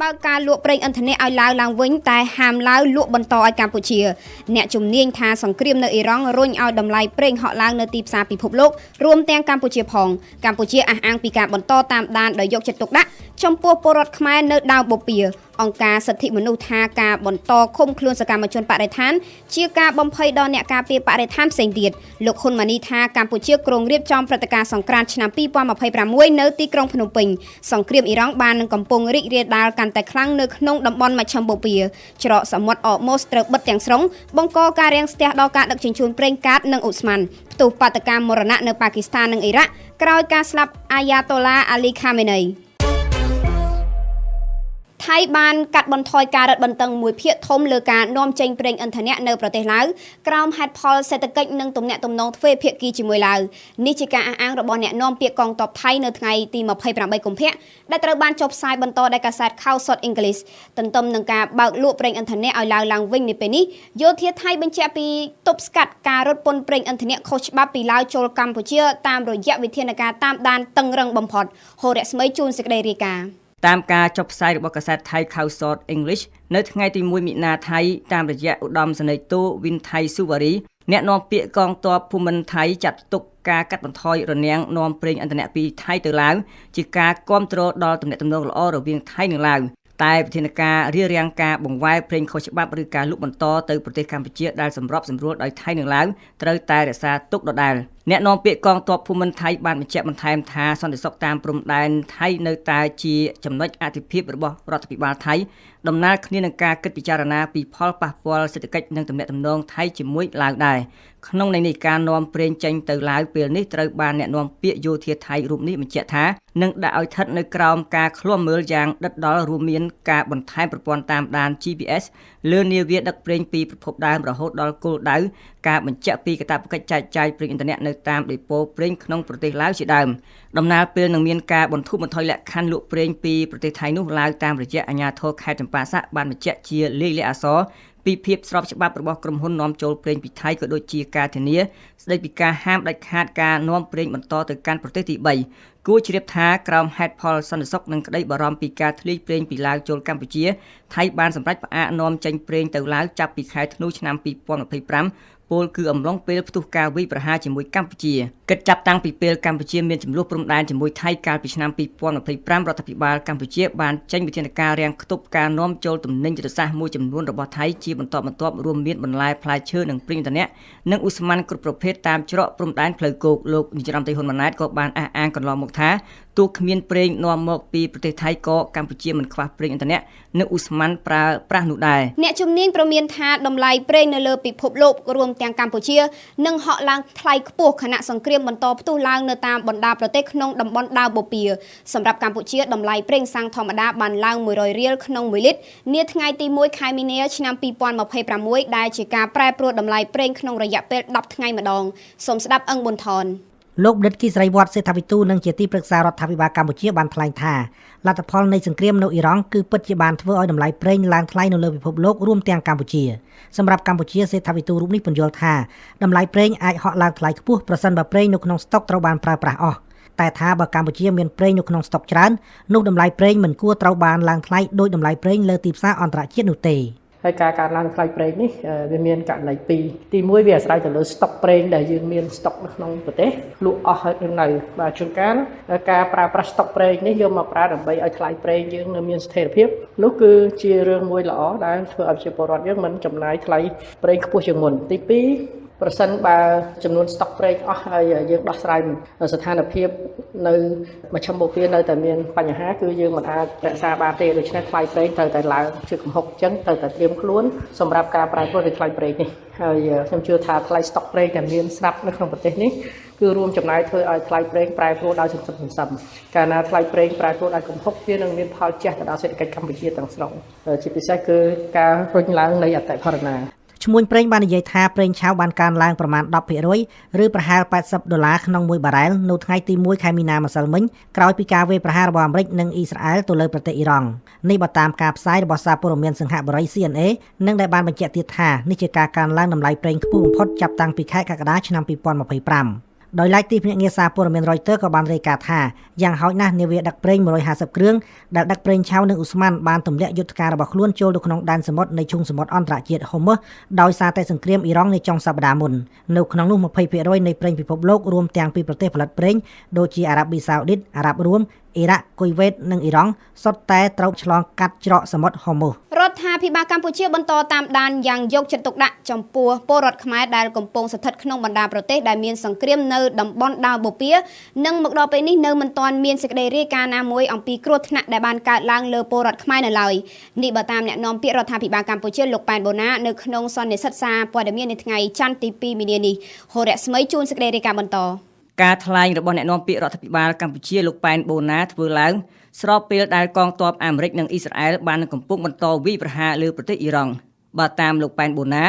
បើកការលក់ប្រេងឥន្ធនៈឲ្យឡាវឡើងវិញតែហាមឡាវលក់បន្តឲ្យកម្ពុជាអ្នកជំនាញថាសង្គ្រាមនៅអ៊ីរ៉ង់រុញឲ្យតម្លៃប្រេងហក់ឡើងនៅទីផ្សារពិភពលោករួមទាំងកម្ពុជាផងកម្ពុជាអះអាងពីការបន្តតាមដានដោយយកចិត្តទុកដាក់ចំពោះពលរដ្ឋខ្មែរនៅដើមបូព៌ាអង្គការសិទ្ធិមនុស្សថាការបន្តឃុំខ្លួនសកម្មជនបរិស្ថានជាការបំភ័យដល់អ្នកការពារបរិស្ថានផ្សេងទៀតលោកហ៊ុនម៉ាណីថាកម្ពុជាគ្រោងរៀបចំព្រឹត្តិការណ៍សង្ក្រាន្តឆ្នាំ2026នៅទីក្រុងភ្នំពេញសង្គ្រាមអ៊ីរ៉ង់បាននឹងកំពុងរីករាលដាលកាន់តែខ្លាំងនៅក្នុងតំបន់មជ្ឈិមបូព៌ាច្រកសមុទ្រអម៉ូសត្រូវបិទទាំងស្រុងបង្កការរាំងស្ទះដល់ការដឹកជញ្ជូនប្រេងកាតនិងឧស្ម័នផ្ទុះបាតុកម្មមរណៈនៅប៉ាគីស្ថាននិងអ៊ីរ៉ាក់ក្រោយការស្លាប់អាយ៉ាតូឡាអាលីខាមេណីថៃបានកាត់បន្ថយការរឹតបន្តឹងមួយភាគធំលើការនាំចេញប្រេងឥន្ធនៈនៅប្រទេសឡាវក្រោមហេតុផលសេដ្ឋកិច្ចនិងទំនាក់ទំនងទ្វេភាគីជាមួយឡាវនេះជាការអះអាងរបស់អ្នកនាំពាក្យកងទ័ពថៃនៅថ្ងៃទី28កុម្ភៈដែលត្រូវបានចុះផ្សាយបន្តដោយកាសែត Khao Sot English ទន្ទឹមនឹងការបើកលក់ប្រេងឥន្ធនៈឲ្យឡាវឡើងវិញនាពេលនេះយោធាថៃបញ្ជាក់ពីទប់ស្កាត់ការរត់ពន្ធប្រេងឥន្ធនៈខុសច្បាប់ពីឡាវចូលកម្ពុជាតាមរយៈវិធានការតាមដានតឹងរឹងបំផុតហូរស្មីជួនសេចក្តីរាយការណ៍ តាមការចុះផ្សាយរបស់កាសែតថៃ Khao Sot English នៅថ្ងៃទី1មិនិនាថៃតាមរយៈឧត្តមសេនីយ៍ទោវិនថៃស៊ូវ៉ារីអ្នកនាំពាក្យកងទ័ពភូមិន្ទថៃចាត់ទុកការកាត់បន្ថយរនាំងនាំប្រេងឥន្ធនៈពីថៃទៅឡាវជាការគាំទ្រដល់ទំនាក់ទំនងល្អរវាងថៃនិងឡាវតែវិធានការរារាំងការបង្វែរប្រេងខុសច្បាប់ឬការលក់បន្តទៅប្រទេសកម្ពុជាដែលសម្របសម្រួលដោយថៃនិងឡាវត្រូវតែរក្សាទុកដដែលអ្នកនាំពាក្យកងទ័ពភូមិន្ទថៃបានបញ្ជាក់បន្ថែមថាសន្តិសុខតាមព្រំដែនថៃនៅតែជាចំណុចអាទិភាពរបស់រដ្ឋាភិបាលថៃដំណើរគ្នានឹងការគិតពិចារណាពីផលប៉ះពាល់សេដ្ឋកិច្ចនិងទំនាក់ទំនងថៃជាមួយឡាវដែរក្នុងន័យនេះការនាំប្រេងចេញទៅឡាវពេលនេះត្រូវបានអ្នកនាំពាក្យយោធាថៃរូបនេះបញ្ជាក់ថានឹងដាក់ឲ្យស្ថិតនៅក្រោមការឃ្លាំមើលយ៉ាងដិតដល់រួមមានការបន្ថែមប្រព័ន្ធតាមដាន GPS លើនាវាដឹកប្រេងពីប្រភពដើមរហូតដល់គោលដៅការបញ្ជាក់ពីកាតព្វកិច្ចចែកចាយប្រេងឥន្ធនៈនៅតាមដេប៉ូប្រេងក្នុងប្រទេសឡាវជាដើមដំណើរពេលនឹងមានការបន្ធូរបន្ថយលក្ខខណ្ឌលក់ប្រេងពីប្រទេសថៃនោះឡាវតាមរយៈអាជ្ញាធរខេត្តចម្ប៉ាសាក់បានបញ្ជាក់ជាលាយលក្ខណ៍អក្សរពីភាពស្របច្បាប់របស់ក្រុមហ៊ុននាំចូលប្រេងពីថៃក៏ដូចជាការធានាស្តីពីការហាមដាច់ខាតការនាំប្រេងបន្តទៅកាន់ប្រទេសទី3គួរជ្រាបថាក្រោមហេតុផលសន្តិសុខនិងក្តីបារម្ភពីការធ្លាយប្រេងពីឡាវចូលកម្ពុជាថៃបានសម្រេចផ្អាកនាំចេញប្រេងទៅឡាវចាប់ពីខែធ្នូឆ្នាំ2025ពលគឺអំឡុងពេលផ្ទុះការវាយប្រហារជាមួយកម្ពុជាគិតចាប់តាំងពីពេលកម្ពុជាមានចំនួនព្រំដែនជាមួយថៃកាលពីឆ្នាំ2025រដ្ឋាភិបាលកម្ពុជាបានចេញវិធានការរាំងខ្ទប់ការនាំចូលទំនិញយុទ្ធសាស្ត្រមួយចំនួនរបស់ថៃជាបន្តបន្ទាប់រួមមានបន្លែផ្លែឈើនិងប្រេងឥន្ធនៈនិងឧស្ម័នគ្រប់ប្រភេទតាមច្រកព្រំដែនផ្លូវគោកលោកនាយរដ្ឋមន្ត្រីហ៊ុនម៉ាណែតក៏បានអះអាងកន្លងមកថាទោះគ្មានប្រេងនាំមកពីប្រទេសថៃក៏កម្ពុជាមិនខ្វះប្រេងឥន្ធនៈនិងឧស្ម័នប្រើប្រាស់នោះដែរអ្នកជំនាញប្រមានថាតម្លៃប្រេងនៅលើពិភពលោករួមទាំងកម្ពុជានឹងហក់ឡើងថ្លៃខ្ពស់ខណៈសង្គ្រាមបន្តផ្ទុះឡើងនៅតាមបណ្ដាប្រទេសក្នុងតំបន់ដាវបូព៌ាសម្រាប់កម្ពុជាតម្លៃប្រេងសាំងធម្មតាបានឡើង100រៀលក្នុង1លីត្រនាថ្ងៃទី1ខែមីនាឆ្នាំ2026ដែលជាការប្រែប្រួលតម្លៃប្រេងក្នុងរយៈពេល10ថ្ងៃម្ដងសូមស្ដាប់អឹងប៊ុនថន លោកបណ្ឌិតគីស្រីវត្តសេដ្ឋវិទូនិងជាទីប្រឹក្សារដ្ឋាភិបាលកម្ពុជាបានថ្លែងថាលទ្ធផលនៃសង្គ្រាមនៅអ៊ីរ៉ង់គឺពិតជាបានធ្វើឲ្យតម្លៃប្រេងឡើងថ្លៃនៅលើពិភពលោករួមទាំងកម្ពុជាសម្រាប់កម្ពុជាសេដ្ឋវិទូរូបនេះពន្យល់ថាតម្លៃប្រេងអាចហក់ឡើងថ្លៃខ្ពស់ប្រសិនបើប្រេងនៅក្នុងស្តុកត្រូវបានប្រើប្រាស់អស់តែថាបើកម្ពុជាមានប្រេងនៅក្នុងស្តុកច្រើននោះតម្លៃប្រេងមិនគួរត្រូវបានឡើងថ្លៃដោយតម្លៃប្រេងលើទីផ្សារអន្តរជាតិនោះទេ ហើយការកើនឡើងថ្លៃប្រេងនេះវាមានករណីពីរទី1វាអាស្រ័យទៅលើស្តុកប្រេងដែលយើងមានស្តុកនៅក្នុងប្រទេសលក់អស់ហើយនៅបាទជួនកាលការប្រើប្រាស់ស្តុកប្រេងនេះយកមកប្រើដើម្បីឲ្យថ្លៃប្រេងយើងនៅមានស្ថិរភាពនោះគឺជារឿងមួយល្អដែលធ្វើឲ្យប្រជាពលរដ្ឋយើងមិនចំណាយថ្លៃប្រេងខ្ពស់ជាងមុនទី2ប្រសិនបើចំនួនស្តុកប្រេងអស់ហើយយើងដោះស្រាយស្ថានភាពនៅមជ្ឈិមបូព៌ានៅតែមានបញ្ហាគឺយើងមិនអាចរក្សាបានទេដូច្នេះថ្លៃប្រេងត្រូវតែឡើងជាកំហុកអញ្ចឹងត្រូវតែត្រៀមខ្លួនសម្រាប់ការប្រែប្រួលនៃថ្លៃប្រេងនេះហើយខ្ញុំជឿថាថ្លៃស្តុកប្រេងដែលមានស្រាប់នៅក្នុងប្រទេសនេះគឺរួមចំណែកធ្វើឲ្យថ្លៃប្រេងប្រែប្រួលដោយសន្សឹមសន្សឹមកាលណាថ្លៃប្រេងប្រែប្រួលដោយកំហុកវានឹងមានផលជះទៅដល់សេដ្ឋកិច្ចកម្ពុជាទាំងស្រុងជាពិសេសគឺការរុញឡើងនៃអតិផរណា ឈ្មួញប្រេងបាននិយាយថាប្រេងឆៅបានកើនឡើងប្រមាណ10%ឬប្រហែល80ដុល្លារក្នុងមួយបារ៉ែលនៅថ្ងៃទី1ខែមីនាម្សិលមិញក្រោយពីការវាយប្រហាររបស់អាមេរិកនិងអ៊ីស្រាអែលទៅលើប្រទេសអ៊ីរ៉ង់នេះបើតាមការផ្សាយរបស់សារព័ត៌មានសង្ហបុរី CNA និងដែលបានបញ្ជាក់ទៀតថានេះជាការកើនឡើងតម្លៃប្រេងខ្ពស់បំផុតចាប់តាំងពីខែកក្កដាឆ្នាំ2025 ដោយឡែកទីភ្នាក់ងារសារព័ត៌មាន Reuters ក៏បានរាយការណ៍ថាយ៉ាងហោចណាស់នាវាដឹកប្រេង150គ្រឿងដែលដឹកប្រេងឆៅនិងឧស្ម័នបានទម្លាក់យុទ្ធការរបស់ខ្លួនចូលទៅក្នុងដែនសមុទ្រនៃឈូងសមុទ្រអន្តរជាតិហូមឺសដោយសារតែសង្គ្រាមអ៊ីរ៉ង់នៅចុងសប្តាហ៍មុននៅក្នុងនោះ20%នៃប្រេងពិភពលោករួមទាំងពីប្រទេសផលិតប្រេងដូចជាអារ៉ាប៊ីសាអូឌីតអារ៉ាប់រួមអ៊ីរ៉ាក់គុយវ៉េតនិងអ៊ីរ៉ង់សុទ្ធតែត្រូវឆ្លងកាត់ច្រកសមុទ្រហូមូស រដ្ឋាភិបាលកម្ពុជាបន្តតាមដានយ៉ាងយកចិត្តទុកដាក់ចំពោះពលរដ្ឋខ្មែរដែលកំពុងស្ថិតក្នុងបណ្ដាប្រទេសដែលមានសង្គ្រាមនៅតំបន់ដើមបូព៌ានិងមកដល់ពេលនេះនៅមិនទាន់មានសេចក្តីរាយការណ៍ណាមួយអំពីគ្រោះថ្នាក់ដែលបានកើតឡើងលើពលរដ្ឋខ្មែរនៅឡើយនេះបើតាមអ្នកនាំពាក្យរដ្ឋាភិបាលកម្ពុជាលោកប៉ែនបូណានៅក្នុងសន្និសីទសារព័ត៌មាននៅថ្ងៃច័ន្ទទី2មីនានេះហូរស្មីជួនសេចក្តីរាយការណ៍បន្ត ការថ្លែងរបស់អ្នកនាំពាក្យរដ្ឋាភិបាលកម្ពុជាលោកប៉ែនបូណាធ្វើឡើងស្របពេលដែលកងទ័ពអាមេរិកនិងអ៊ីស្រាអែលបានកំពុងបន្តវាយប្រហារលើប្រទេសអ៊ីរ៉ង់បើតាមលោកប៉ែនបូណា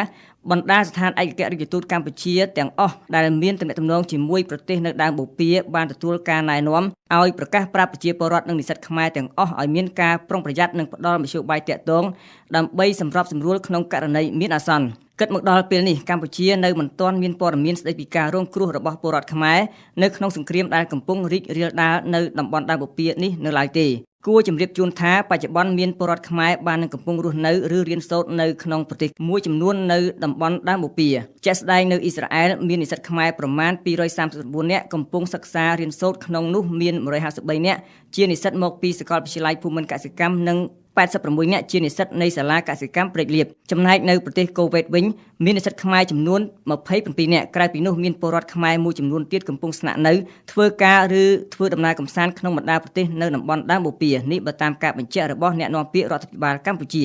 បណ្ដាស្ថានឯកអគ្គរដ្ឋទូតកម្ពុជាទាំងអស់ដែលមានទំនាក់ទំនងជាមួយប្រទេសនៅដើមបូព៌ាបានទទួលការណែនាំឲ្យប្រកាសប្រាប់ប្រជាពលរដ្ឋនិងនិស្សិតខ្មែរទាំងអស់ឲ្យមានការប្រុងប្រយ័ត្ននិងផ្ដល់មធ្យោបាយទាក់ទងដើម្បីសម្របសម្រួលក្នុងករណីមានអាសន្នគិតមកដល់ពេលនេះកម្ពុជានៅមិនទាន់មានព័ត៌មានស្ដីពីការរងគ្រោះរបស់ពលរដ្ឋខ្មែរនៅក្នុងសង្គ្រាមដែលកំពុងរីករាលដាលនៅតំបន់ដើមបូព៌ានេះនៅឡើយទេគួរជម្រាបជូនថាបច្ចុប្បន្នមានពលរដ្ឋខ្មែរបាននឹងកំពុងរស់នៅឬរៀនសូត្រនៅក្នុងប្រទេសមួយចំនួននៅតំបន់ដើមបូព៌ាជាក់ស្ដែងនៅអ៊ីស្រាអែលមាននិស្សិតខ្មែរប្រមាណ239នាក់កំពុងសិក្សារៀនសូត្រក្នុងនោះមាន153នាក់ជានិស្សិតមកពីសាកលវិទ្យាល័យភូមិន្ទកសិកម្មនិង86នាក់ជានិស្សិតនៃសាលាកសិកម្មព្រែកលៀបចំណែកនៅប្រទេសកូវ៉េតវិញមាននិស្សិតខ្មែរចំនួន27នាក់ក្រៅពីនោះមានពលរដ្ឋខ្មែរមួយចំនួនទៀតកំពុងស្នាក់នៅធ្វើការឬធ្វើដំណើរកម្សាន្តក្នុងបណ្ដាប្រទេសនៅតំបន់ដើមបូព៌ានេះបើតាមការបញ្ជាក់របស់អ្នកនាំពាក្យរដ្ឋាភិបាលកម្ពុជា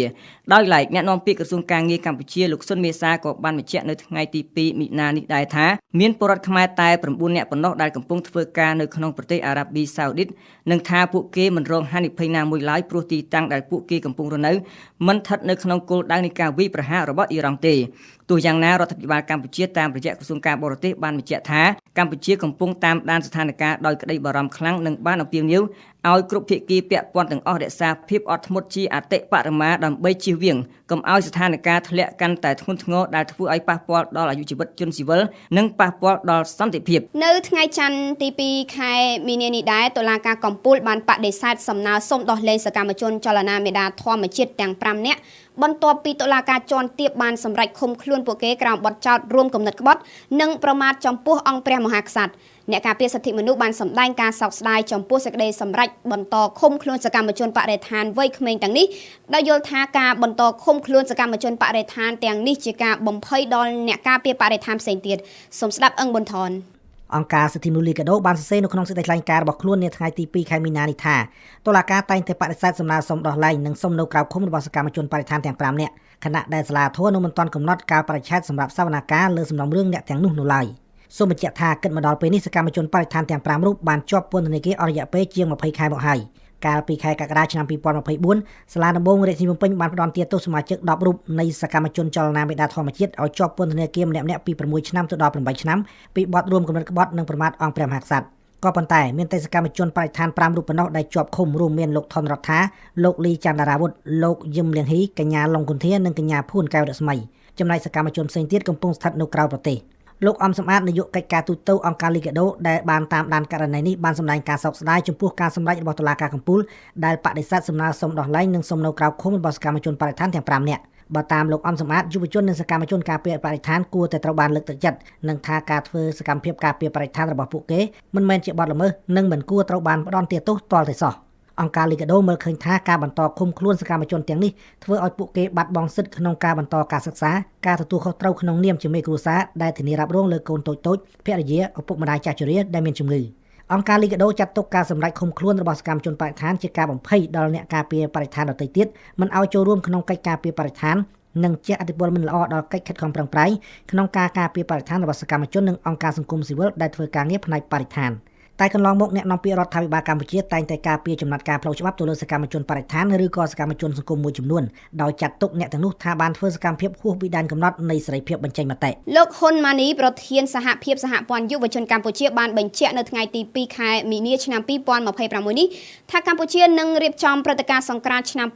ដោយឡែកអ្នកនាំពាក្យក្រសួងការងារកម្ពុជាលោកសុនមេសាក៏បានបញ្ជាក់នៅថ្ងៃទី2មីនានេះដែរថាមានពលរដ្ឋខ្មែរតែ9នាក់ប៉ុណ្ណោះដែលកំពុងធ្វើការនៅក្នុងប្រទេសអារ៉ាប៊ីសាអូឌីតនិងថាពួកគេមិនរងហានិភ័យណាមួយឡើយព្រោះទីតាំងដែលពួកគេកំពុងរស់នៅមិនស្ថិតនៅក្នុងគោលដៅនៃការវាយប្រហាររបស់អ៊ីរ៉ង់ទេទោះយ៉ាងណារដ្ឋាភិបាលកម្ពុជាតាមរយៈក្រសួងការបរទេសបានបញ្ជាក់ថាកម្ពុជាកំពុងតាមដានស្ថានភាពដោយក្តីបារម្ភខ្លាំងនិងបានអំពាវនាវឲ្យគ្រប់ភាគីពាក់ព័ន្ធទាំងអស់រក្សាភាពអត់ធ្មត់ជាអតិបរមាដើម្បីជៀសវាងកុំឲ្យស្ថានភាពធ្លាក់កាន់តែធ្ងន់ធ្ងរដែលធ្វើឲ្យប៉ះពាល់ដល់អាយុជីវិតជនស៊ីវិលនិងប៉ះពាល់ដល់សន្តិភាព នៅថ្ងៃច័ន្ទទី2ខែមីនានេះដែរតុលាការកំពូលបានបដិសេធសំណើសុំដោះលែងសកម្មជនចលនាមេដាធម្មជាតិទាំង5នាក់បន្ទាប់ពីតុលាការជាន់ទាបបានសម្រេចឃុំខ្លួនពួកគេក្រោមបទចោទរួមគំនិតក្បត់និងប្រមាថចំពោះអង្គព្រះមហាក្សត្រអ្នកការពារសិទ្ធិមនុស្សបានសម្ដែងការសោកស្ដាយចំពោះសេចក្តីសម្រេចបន្តឃុំខ្លួនសកម្មជនបរិស្ថានវ័យក្មេងទាំងនេះដោយយល់ថាការបន្តឃុំខ្លួនសកម្មជនបរិស្ថានទាំងនេះជាការបំភ័យដល់អ្នកការពារបរិស្ថានផ្សេងទៀតសូមស្ដាប់អឹងប៊ុនថន អង្គការសិទ្ធិមនុស្សលីកាដូបានសរសេរនៅក្នុងសេចក្តីថ្លែងការណ៍របស់ខ្លួននាថ្ងៃទី2ខែមីនានេះថាតុលាការតែងតែបដិសេធសំណើសុំដោះលែងនិងសុំនៅក្រៅឃុំរបស់សកម្មជនបរិស្ថានទាំង5នាក់ខណៈដែលសាលាធរនៅមិនទាន់កំណត់កាលបរិច្ឆេទសម្រាប់សវនកម្មលើសំណុំរឿងអ្នកទាំងនោះនៅឡើយសូមបញ្ជាក់ថាគិតមកដល់ពេលនេះសកម្មជនបរិស្ថានទាំង5រូបបានជាប់ពន្ធនាគារអស់រយៈពេលជាង20ខែមកហើយកាលពីខែកក្កដាឆ្នាំ2024សាលាដំបងរាជធានីភ្នំពេញបានផ្តន្ទាទោសសមាជិក10រូបនៃសកម្មជនចលនាមេដាធម្មជាតិឲ្យជាប់ពន្ធនាគារម្នាក់ៗពី6ឆ្នាំទៅដល់8ឆ្នាំពីបទរួមគំនិតក្បត់និងប្រមាថអង្គព្រះមហាក្សត្រក៏ប៉ុន្តែមានតែសកម្មជនបរិស្ថាន5រូបប៉ុណ្ណោះដែលជាប់ឃុំរួមមានលោកថនរដ្ឋាលោកលីចន្ទរាវុធលោកយឹមលៀងហ៊ីកញ្ញាឡុងគុន្ធានិងកញ្ញាភួនកែវរស្មីចំណែកសកម្មជនផ្សេងទៀតកំពុងស្ថិតនៅក្រៅប្រទេសលោកអំសំអាតនាយកកិច្ចការទូតអង្គការលីកាដូដែលបានតាមដានករណីនេះបានសម្ដែងការសោកស្ដាយចំពោះការសម្រេចរបស់តុលាការកំពូលដែលបដិសេធសំណើសុំដោះលែងនិងសុំនៅក្រៅឃុំរបស់សកម្មជនបរិស្ថានទាំង5នាក់បើតាមលោកអំសំអាតយុវជននិងសកម្មជនការពារបរិស្ថានគួរតែត្រូវបានលើកទឹកចិត្តនិងថាការធ្វើសកម្មភាពការពារបរិស្ថានរបស់ពួកគេមិនមែនជាបទល្មើសនិងមិនគួរត្រូវបានផ្តន្ទាទោសទាល់តែសោះអង្គការលីកាដូមើលឃើញថាការបន្តឃុំខ្លួនសកម្មជនទាំងនេះធ្វើឲ្យពួកគេបាត់បង់សិទ្ធិក្នុងការបន្តការសិក្សាការទទួលខុសត្រូវក្នុងនាមជាមេគ្រួសារដែលធានារ៉ាប់រងលើកូនតូចៗភរិយាឪពុកម្ដាយចាស់ជរាដែលមានជំងឺអង្គការលីកាដូចាត់ទុកការសម្រេចឃុំខ្លួនរបស់សកម្មជនបរិស្ថានជាការបំភ័យដល់អ្នកការពារបរិស្ថានដទៃទៀតមិនឲ្យចូលរួមក្នុងកិច្ចការពារបរិស្ថាននិងជះឥទ្ធិពលមិនល្អដល់កិច្ចខិតខំប្រឹងប្រែងក្នុងការការពារបរិស្ថានរបស់សកម្មជននិងអង្គការសង្គមស៊ីវិលដែលធ្វើការងារផ្នែកបរិស្ថាន។ តែកន្លងមកអ្នកនាំពាក្យរដ្ឋាភិបាលកម្ពុជាតែងតែការពារចំណាត់ការផ្លូវច្បាប់ទៅលើសកម្មជនបរិស្ថានឬក៏សកម្មជនសង្គមមួយចំនួនដោយចាត់ទុកអ្នកទាំងនោះថាបានធ្វើសកម្មភាពហួសពីដែនកំណត់នៃសេរីភាពបញ្ចេញមតិ លោកហ៊ុនម៉ាណីប្រធានសហភាពសហព័ន្ធយុវជនកម្ពុជាបានបញ្ជាក់នៅថ្ងៃទី2ខែមីនាឆ្នាំ2026នេះថាកម្ពុជានឹងរៀបចំព្រឹត្តិការណ៍សង្ក្រាន្តឆ្នាំ